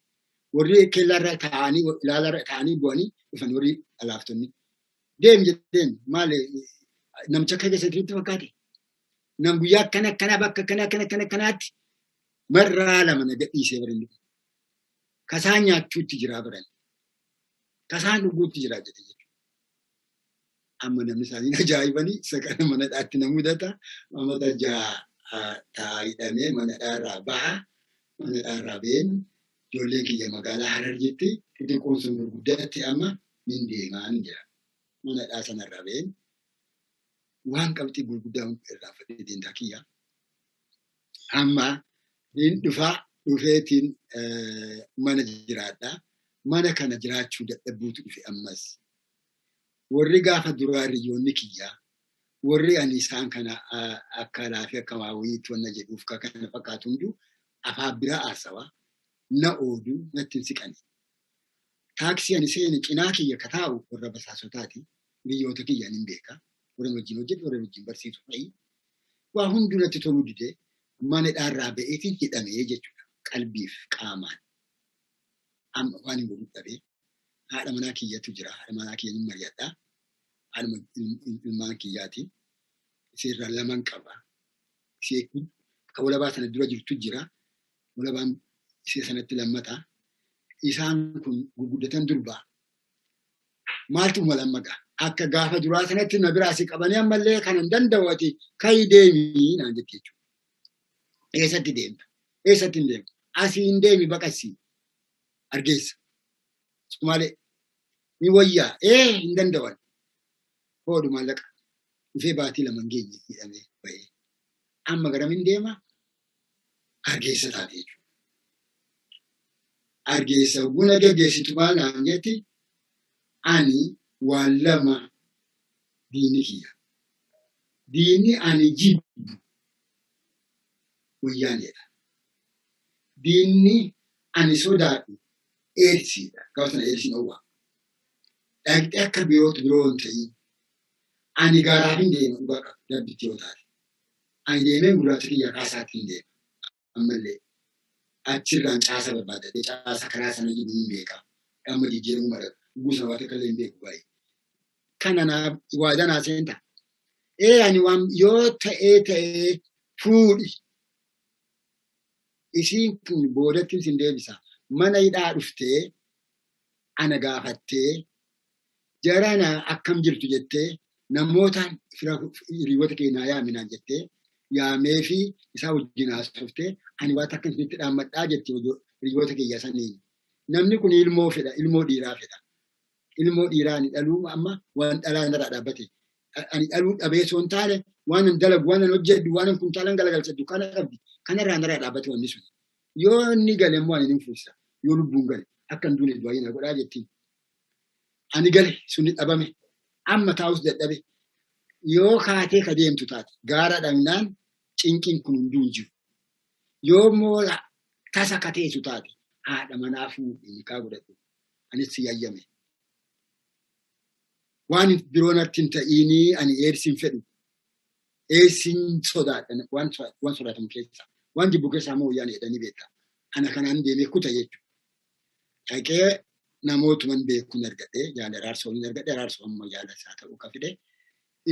S3: Warri keellaarra taa'anii ilaalarra taa'anii bu'anii dhufan, warri alaaftonni. Deem jedheen, maal namicha akka keessatti nutti fakkaate? Nam guyyaa akkana akkanaa bakka akkana akkana akkana akkanaatti marraa lama na gadhiisee baran. Kasaan nyaachuutti jiraa baran. Kasaan dhuguutti jiraa jedhe jechuudha. Amma namni isaanii ajaa'ibanii isa kana mana dhaatti na mudata. Amata 6 taa'aa hidhamee mana dhaarraa baha. Mana dhaarraa ba'een ijoolleen kiyya magaalaa Harar jirti. Xixiqqoon sun gurguddatti amma nin deemaa ni jira. Mana dhaa sanarraa ba'een waan qabxii gurguddaa irraa fudhee deemtaa kiyya. Amma nin dhufaa, dhufeetiin mana jiraadha. Mana kana jiraachuu dadhabbuutu dhufe ammas. Warri gaafa duraa hiriyoonni kiyyaa, warri ani isaan kana akka laafee akka waawiitti wanna jedhuuf kana fakkaatu hunduu afaan biraa haasawaa na ooduu natti hin siqani. Taaksii ani seene cinaa kiyya ka taa'u warra basaasotaati. Biyyoota kiyya hin beeka. Warra wajjin hojjetu, warra wajjin barsiisu fa'i. Waa hunduu natti toluu didee mana dhaarraa ba'eetiin hidhamee jechuudha. Qalbiif qaamaan. Amma waan hin godhu dhabee haadha manaa kiyyatu jira. Haadha manaa kiyya hin mari'adha. Haadha ilmaan kiyyaati. Iseerraa laman qaba. Ishee ka walabaa sana dura jirtu jira. Walabaan ishee sanatti lammata. Isaan kun gurguddatan durbaa. Maaltu uumama lammaqa? Akka gaafa duraa sanatti na biraa si qabanii ammallee kan hin danda'u, ati ka'ii deemii naan jetti jechuudha. Eessatti deemta? Eessatti hin deemu? Asii hin deemi, baqasii. Hargeysa. Sumaalee. Ni wayyaa. Ee, hin danda'an. Hoodhu maallaqa. Dhufee baatii 2 hin geenye hidhamee bahee. Amma garamin deema? Hargeysa taate jechuudha. Hargeysa buna geggeessitu maal naan jetti? Ani waan lama diinni kiyya. Diinni ani jibbu wayyaaneedha. Diinni ani sodaadhu eedsiidha. Gaafa sana eedsiin owwaa. Dhaqxee akka birootu biroo hin ta'in. Ani garaaf hin deema, dhugaa qaba rabbitti yoo taate. Ani deemee gurraacha kiyya kaasaatti hin deema. Ammallee achirraan caasa barbaadadhee caasa karaa sana jiru hin beeka. Amma jijjiiramuu mala. Guusa waa takka illee hin beeku baay'ee. Kana naa waadaa naa seenta. Ee, ani waan yoo ta'ee ta'ee fuudhi. Isiin kun boodatti sin deebisa. Mana hidhaa dhuftee ana gaafattee, jarana akkam jirtu jettee, namoota hiriyoota keenyaa yaaminaan jettee yaamee fi isaa wajjin haasoftee, ani waan takka isinitti dhaammadhaa jetti hiriyoota kiyya saniin. Namni kun ilmoo fedha, ilmoo dhiiraa fedha. Ilmoo dhiiraa ni dhaluu, amma waan dhalaa narraa dhaabbate. Ani dhaluu dhabee osoo hin taane waan an dalagu, waan an hojjedhu, waan an kuntaalan galagalchadhu kana qabdi. Kanarraa narraa dhaabbate wanni sun. Yoo inni gale immoo ani nin fuusa. Yoo lubbuun gale akka hin duune du'aa na godhaa jettiin. Ani gale sunni dhabame. Amma taa'us dadhabe. Yoo kaatee ka deemtu taate gaara dhaqnaan cinqiin kun hunduu hin jiru. Yoo immoo tasa ka teessu taate haadha manaa fuudhi nikaa godhadhu. Anis si yayyame. Waan biroo natti hin ta'iinii ani eedsi hin fedhu. Eedsiin sodaadha waan sodaatamu keessaa. Waan jibbu keessaa immoo wayyaan jedhanii beekta. Ana kanaan deemee kuta jechuudha. Dhaqee namootuman beekuun argadhee jaala araarsoo hin argadhe araarsoo amma jaala isaa ta'uu ka fide.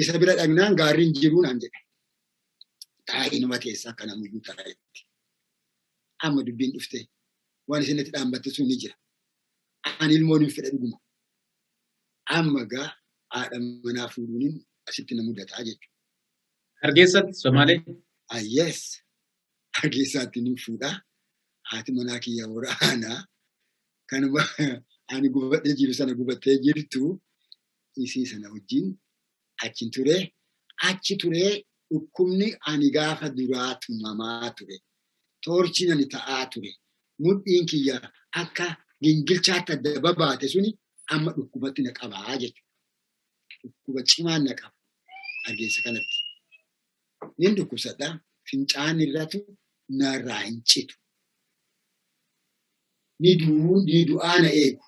S3: Isa bira dhaqnaan gaarri hin jiruu naan jedhe. Taa'ee nama keessaa akka namuyyuu taa'etti. Amma dubbiin dhufte waan isin itti dhaambatte sun ni jira. Ani ilmoon hin fedha dhuguma. Amma gaa haadha manaa fuudhuun asitti na mudataa jechuudha.
S2: Hargeessatti Somaalee?
S3: Yes. Hargeessaatti ni fuudha. Haati manaa kiyya waraanaa. Kanuma ani gubadhee jiru sana gubattee jirtu isii sana wajjin achi ture. Achi turee dhukkubni ani gaafa duraa tumamaa ture. Toorchiin ani ta'aa ture. Mudhiin kiyya akka gingilchaatti adda babaate suni amma dhukkubatti na qabaa jechuudha. Dhukkuba cimaan na qaba Hargeessa kanatti. Nin dhukkubsadha. Fincaan irratu narraa hin citu. Ni du'uu ni du'aa na eegu.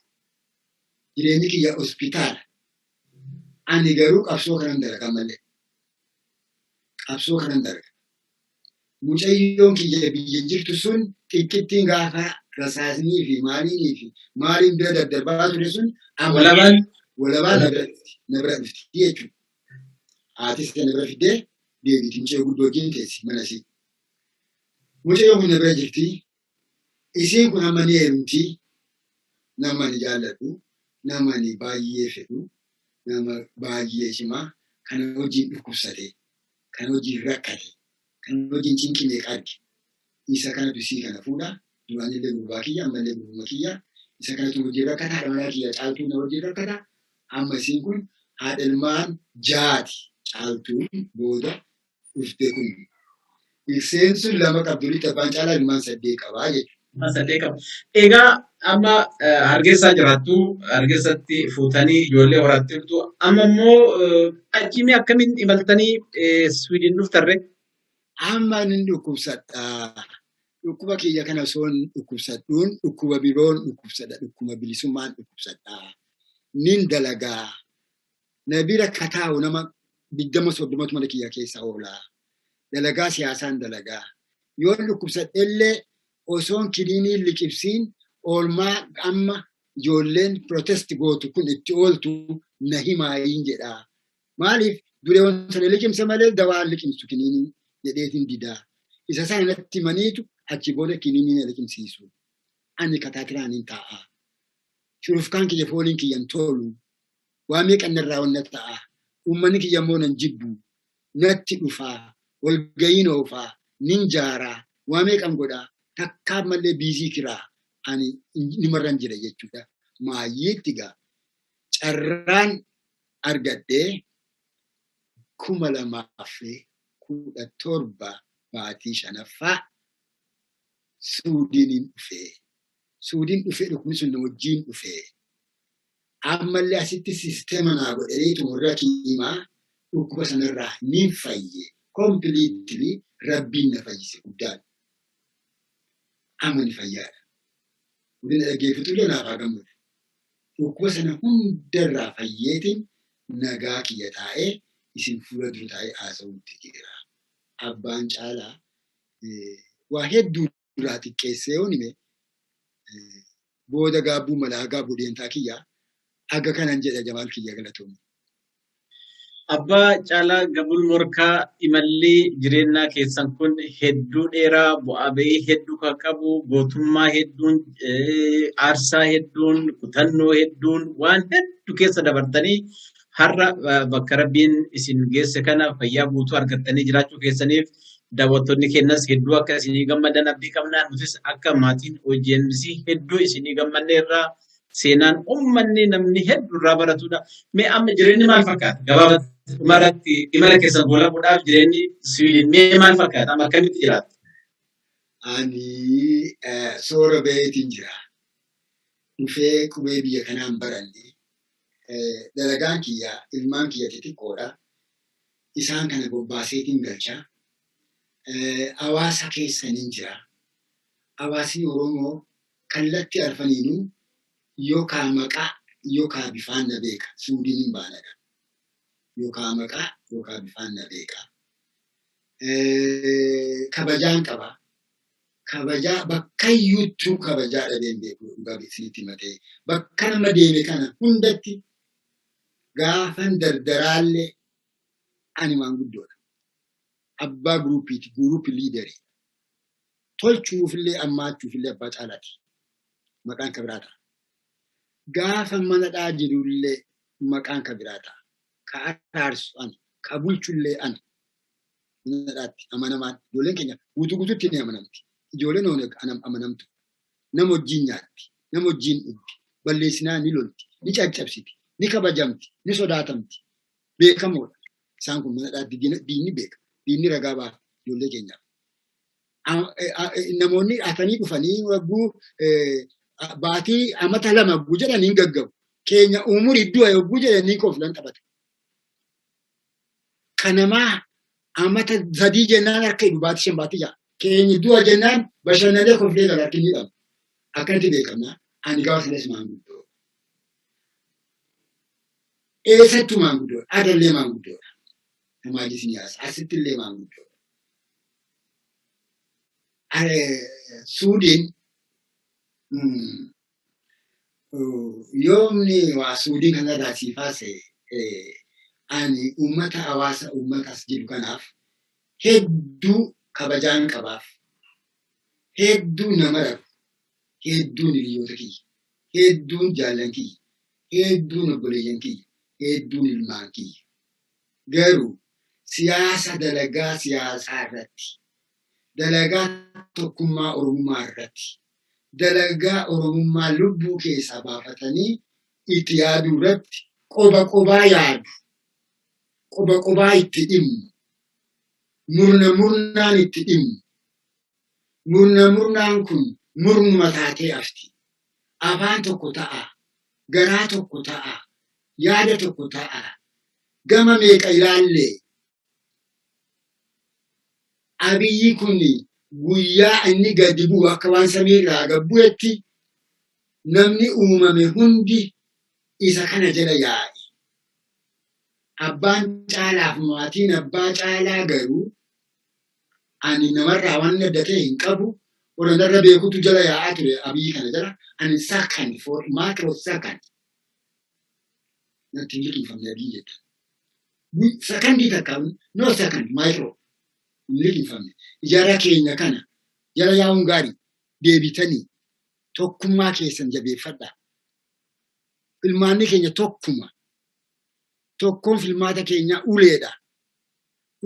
S3: Jireenyi kiyya hospitaala. Ani garuu qabsoo kanan dalaga malee. Qabsoo kanan dalaga. Mucayyoon kiyya biyya jirtu sun xiqqittiin gaafa rasaasnii fi maaliinii fi maaliin bira daddarbaa ture sun amma
S2: Walabaan
S3: walabaan na bira dhufti jechuudha. Haatis na bira fiddee deebiti mucayyoo guddoo wajjin teessi mana isii. Mucayyoon kun na bira jirti. Isiin kun amma ni heerumti. Nama ani jaalladhu, nama ani baay'ee fedhu, nama baay'ee cimaa kana wajjin dhukkubsate, kana wajjin rakkate, kana wajjin cinqii meeqa arge. Isa kanatu isii kana fuudha. Duraanillee gurbaa kiyya, ammallee gurbuma kiyya. Isa kanatu wajjin rakkata. Haadha manaa kiyya caaltuu na wajjin rakkata. Amma isiin kun haadha ilmaan jaati caaltuun booda dhufte kun. Isheen sun lama qabdu lixa abbaan caalaa ilmaan 8 qabaa jechuudha.
S2: Ilmaan 8 qaba. Egaa amma Hargeysaa jiraattu, Hargeessatti fuutanii ijoollee horatteertu. Amma immoo achii mee akkamiin imaltanii Swiidin dhuftarre?
S3: Amma nin dhukkubsadha. Dhukkuba kiyya kana osoo hin dhukkubsadhuun dhukkuba biroon dhukkubsadha. Dhukkuba bilisummaan dhukkubsadha. Nin dalagaa. Na bira ka taa'u nama 20-30tu mana kiyya keessa oola. Dalagaa siyaasaan dalagaa. Yoon dhukkubsadhellee osoon kiniinii liqibsiin oolmaa amma ijoolleen protest gootu kun itti ooltu na himaayiin jedha. Maaliif dureewwan sana liqimsa malee dawaa liqimsu kiniinii jedheetiin didaa. Isa sana natti himaniitu achi booda kiniinii na liqimsiisu. Ani kataatiraan hin taa'a. Shurufkaan kiyya fooliin kiyya hin tolu. Waa meeqan narraa wanna ta'a. Uummanni kiyya immoo nan jibbu. Natti dhufaa. Walga'iin oofaa. Nin jaaraa. Waa meeqan godhaa. Takkaa mallee biizii kiraa. Ani nimarran jira jechuudha. Maayyiitti gaa. Carraan argadhee 2017 baatii shanaffaa Suudiiniin dhufee. Suudiin dhufee dhukkubni sun na wajjin dhufee. Ammallee asitti sisteema naa godhaniitu warra kiimaa dhukkuba sanarraa niin fayye. Completely rabbiin na fayyise guddaan. Amma ni fayyaadha. Warri na dhaggeeffatullee naaf haa gammadu. Dhukkuba sana hundarraa fayyeetiin nagaa kiyya taa'ee isin fuula dura taa'ee haasa'uutti jira. Abbaan caalaa waa hedduu irraa xiqqeessee yoon hime booda gaabbuu mala hagaa bodeentaa kiyya aga kanan jedha Jamaal kiyya galatoomi.
S2: Abbaa Caalaa Gabul Morkaa imalli jireenyaa keessan kun hedduu dheeraa bu'aa ba'ii hedduu kan qabu gootummaa hedduun aarsaa hedduun kutannoo hedduun waan hedduu keessa dabartanii har'a bakka rabbiin isin geesse kana fayyaa guutuu argattanii jiraachuu keessaniif daawwattoonni keenyas hedduu akka isinii gammadan abdii qabna. Nutis akka maatiin OGMC hedduu isinii gammanneerra seenaan uummanni namni hedduu irraa baratudha. Mee amma jireenyi maal fakkaata? Gabaabatti. Dhumarratti imala keessan goolabuudhaaf jireenyi Siwiidin mee maal fakkaata? Amma akkamitti jiraattu?
S3: Ani soora baheetiin jira. Dhufee qubee biyya kanaan baranne. Dalagaan kiyya ilmaan kiyya xixiqqoodha. Isaan kana bobbaaseetiin galcha. Hawaasa keessaniin jira. Hawaasni Oromoo kallattii arfaniinuu yookaan maqaa yookaan bifaan na beeka. Suudiin hin baanadha. Yookaan maqaa yookaan bifaan na beeka. Kabajaan qaba. Kabajaa bakka iyyuuttuu kabajaa dhabeen beeku dhugaa isinitti himatee. Bakka nama deeme kana hundatti gaafan dardaraallee ani maanguddoodha. Abbaa guruupiiti, group leaderii. Tolchuufillee ammaachuufillee abbaa caalaati. Maqaan ka biraa ta'a. Gaafa manadhaa jirullee maqaan ka biraa ta'a. Ka araarsu ani, ka bulchullee ani. Manadhaatti amanamaan ijoolleen keenya guutuu guutuutti ni amanamti. Ijoolleen Ooneg amanamtu. Nama wajjin nyaatti, nama wajjin dhugdi, balleessinaa ni lolti, ni caccabsiti, ni kabajamti, ni sodaatamti. Beekamoodha. Isaan kun manadhaatti diinni beeka. Diinni ragaa ba'a ijoollee keenyaaf. Namoonni hatanii dhufanii wagguu baatii amata 2 wagguu jedhanii hin gaggabu. Keenya umurii du'a wagguu jedhanii koflan taphata. Kanamaa amata 3 jennaan harka hidhu baatii 5 baatii 6. Keenya du'a jennaan bashannanee koflee gala harki ni hidhamu. Akkanatti beekamna. Ani gaafa sanas maanguddoo. Eessattuu maanguddoodha. Adallee maanguddoodha. Namaajis ni yaasa. Asitti illee maanguddoodha. Suudiin yoomni waa Suudiin kanarraa sii faase ani uummata hawaasa uummata as jiru kanaaf hedduu kabajaan qabaaf. Hedduu nama rabu. Hedduun hiriyoota kiyya. Hedduun jaallan kiyya. Hedduun obboleeyyan kiyya. Hedduun ilmaan kiyya. Garuu siyaasa dalagaa siyaasaa irratti, dalagaa tokkummaa Oromummaa irratti, dalagaa Oromummaa lubbuu keessaa baafatanii itti yaaduu irratti qoba qobaa yaadu. Qoba qobaa itti dhimmu. Murna murnaan itti dhimmu. Murna murnaan kun murnuma taatee hafti. Afaan tokko ta'a. Garaa tokko ta'a. Yaada tokko ta'a. Gama meeqa ilaallee Abiyyi kun guyyaa inni gadi bu'u akka waan samiirraa gad bu'etti namni uumame hundi isa kana jala yaa'e. Abbaan caalaaf maatiin abbaa caalaa garuu ani namarraa waan adda ta'e hin qabu. Warra narra beekutu jala yaa'aa ture Abiyyi kana jala. Ani second for micro second natti hin liqimfamne Abiyyi jettu. Sakandii takka, no second, micro hin liqimfamne. Jara keenya kana jala yaa'uun gaarii deebitanii tokkummaa keessan jabeeffadhaa. Filmaanni keenya tokkuma. Tokkoon filmaata keenya uleedha.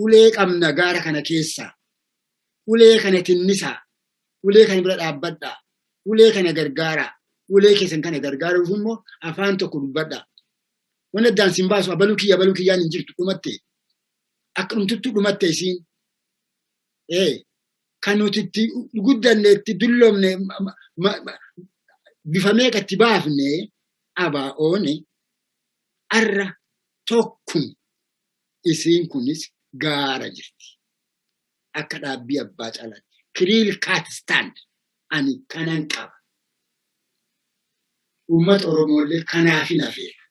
S3: Ulee qabna gaara kana keessaa. Ulee kana tinnisaa. Ulee kana bira dhaabbadhaa. Ulee kana gargaaraa. Ulee keessan kana gargaaruuf immoo afaan tokko dubbadhaa. Wanni addaan sin baasu abaluu kiyya abaluu kiyyaan hin jirtu dhumatte. Akka dhumtuttu dhumatte isiin. Kan nuti itti guddanne itti dulloomne bifa meeqa itti baafne ABO'n arra tokkum isiin kunis gaara jirti. Akka dhaabbii abbaa caalaatti. Clear cut stand ani kanan qaba. Uummata Oromoollee kanaafin hafeera.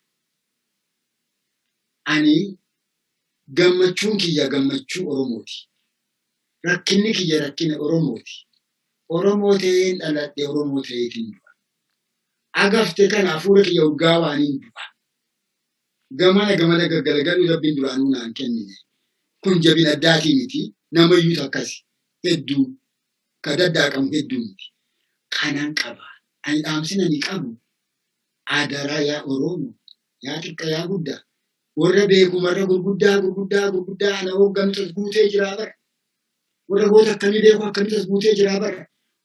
S3: Ani gammachuun kiyya gammachuu Oromooti. Rakkinni kiyya rakkina Oromooti. Oromoo ta'een dhaladhe, Oromoo ta'eetiin du'a. Agafte kana hafuura kiyya urgaa waaniin du'a. Gamana gamana gaggalagaluu Rabbiin duraanuu naan kennine. Kun jabina addaatii miti. Namayyuutu akkasi. Hedduu. Ka daddaaqamu hedduu miti. Kanan qaba. Ani dhaamsin ani qabu. Adaraa yaa Oromoo. Yaa xiqqa yaa guddaa. Warra beekumarra gurguddaa gurguddaa gurguddaa ana hoogganutu as guutee jiraa bara. Warra goota akkamii beeku akkamitti as guutee jiraa bara.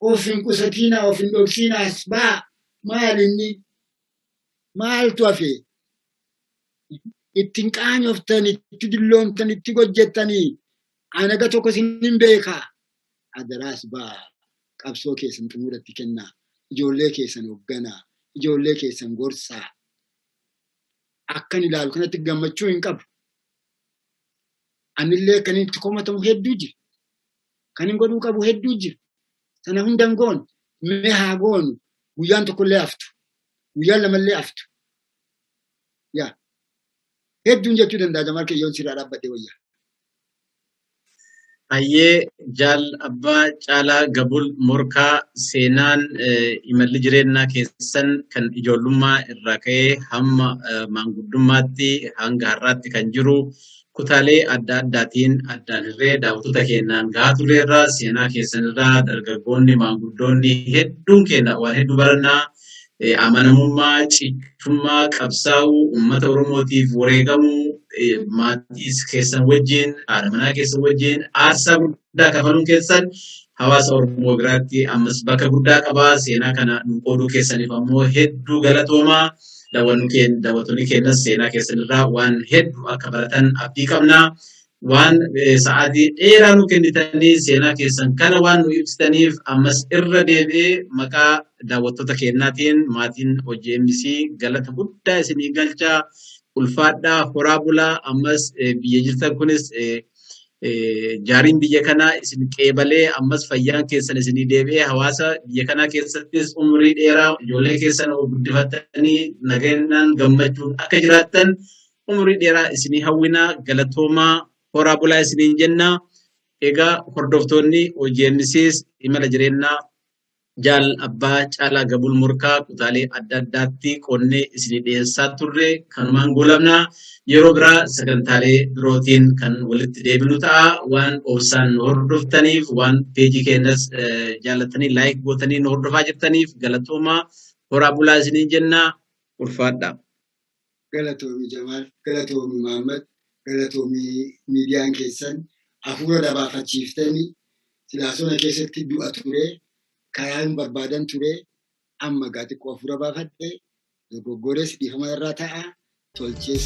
S3: Of hin qusatiinaa, of hin dhoksiinaa, as baa. Maal inni? Maaltu hafe? Ittiin qaanyoftani, itti dulloomtani, itti hojjettanii anaga tokko isin hin beekaa. Adaraas ba'aa qabsoo keessan xumuratti kennaa. Ijoollee keessan hoogganaa. Ijoollee keessan gorsaa. Akkan ilaalu kanatti gammachuu hin qabu. Anillee kan itti komatamu hedduu jira. Kan hin godhuu qabu hedduu jira. Sana hunda hin goonu. Mee haa goonu. Guyyaan tokkollee haftu. Guyyaan lamallee haftu. Yaa. Hedduun jechuu danda'a Jamaal Kiyyoon sirraa dhaabbadhee wayyaa.
S2: Hayyee Jaal Abbaa Caalaa Gabul Morkaa seenaan imalli jireenyaa keessan kan ijoollummaa irraa ka'ee hamma maanguddummaatti hanga har'aatti kan jiru kutaalee adda addaatiin addaan hirree daawwattoota keenyaan gahaa turreerra. Seenaa keessanirraa dargaggoonni maanguddoonni hedduun keenya waan hedduu barannaa. Amanamummaa, cichummaa, qabsaa'uu, uummata Oromootiif wareegamuu, maatii keessan wajjin, haadha manaa keessan wajjin aarsaa guddaa kafaluun keessan hawaasa Oromoo biratti ammas bakka guddaa qabaa. Seenaa kana nu qooduu keessaniif ammoo hedduu galatoomaa. Daawwattoonni keenyas seenaa keessanirraa waan hedduu akka baratan abdii qabna. Waan sa'aatii dheeraa nu kennitanii seenaa keessan kana waan nu ibsitaniif ammas irra deebi'ee maqaa daawwattoota keenyaatiin maatiin OGMC galata guddaa isinii galchaa ulfaadhaa horaa bulaa ammas biyya jirtan kunis jaariin biyya kanaa isin qeebalee ammas fayyaan keessan isinii deebi'ee hawaasa biyya kanaa keessattis umurii dheeraa ijoollee keessan guddifatanii nageenyaan gammachuun akka jiraattan umurii dheeraa isinii hawwinaa galatoomaa horaa bulaa isiniin jenna. Egaa hordoftoonni OGMCs imala jireenyaa Jaal Abbaa Caalaa Gabul Morkaa kutaalee adda addaatti qoonnee isinii dhiyeessaa turre kanumaan goolabna. Yeroo biraa sagantaalee birootiin kan walitti deebinu ta'a. Waan obsaan nu hordoftaniif waan peejii keenyas jaallattanii laayik gootanii nu hordofaa jirtaniif galatoomaa horaa bulaa isiniin jenna. Ulfaadhaa.
S3: Galatoomi Jamaal, galatoomi Mahammad, galatoomi miidiyaan keessan hafuura dabaafachiiftanii silaasona keessatti du'a ture, karaa hin barbaadan ture, amma gaa xiqqoo hafuura baafadhe, dogoggores dhiifama irraa ta'a, tolches.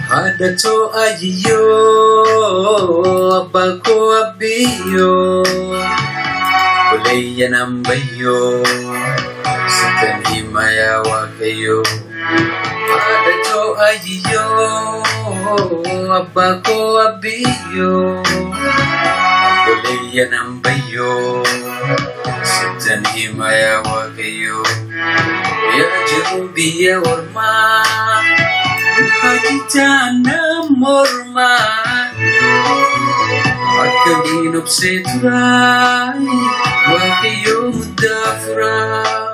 S1: Haadhatoo ayyoo abbaa koo abbiyyoo buleeyya nan bayyoo sittan hima yaa waaqayyoo. Haadhatoo ayyoo abbaa koo abbiyyoo buleeyya nan bayyoo sittan hima yaa waaqayyoo. Yaa jiru biyya ormaa. Hajjana mormaa. Akkamiin obsee turaa, Waaqayyoo muddaa furaa.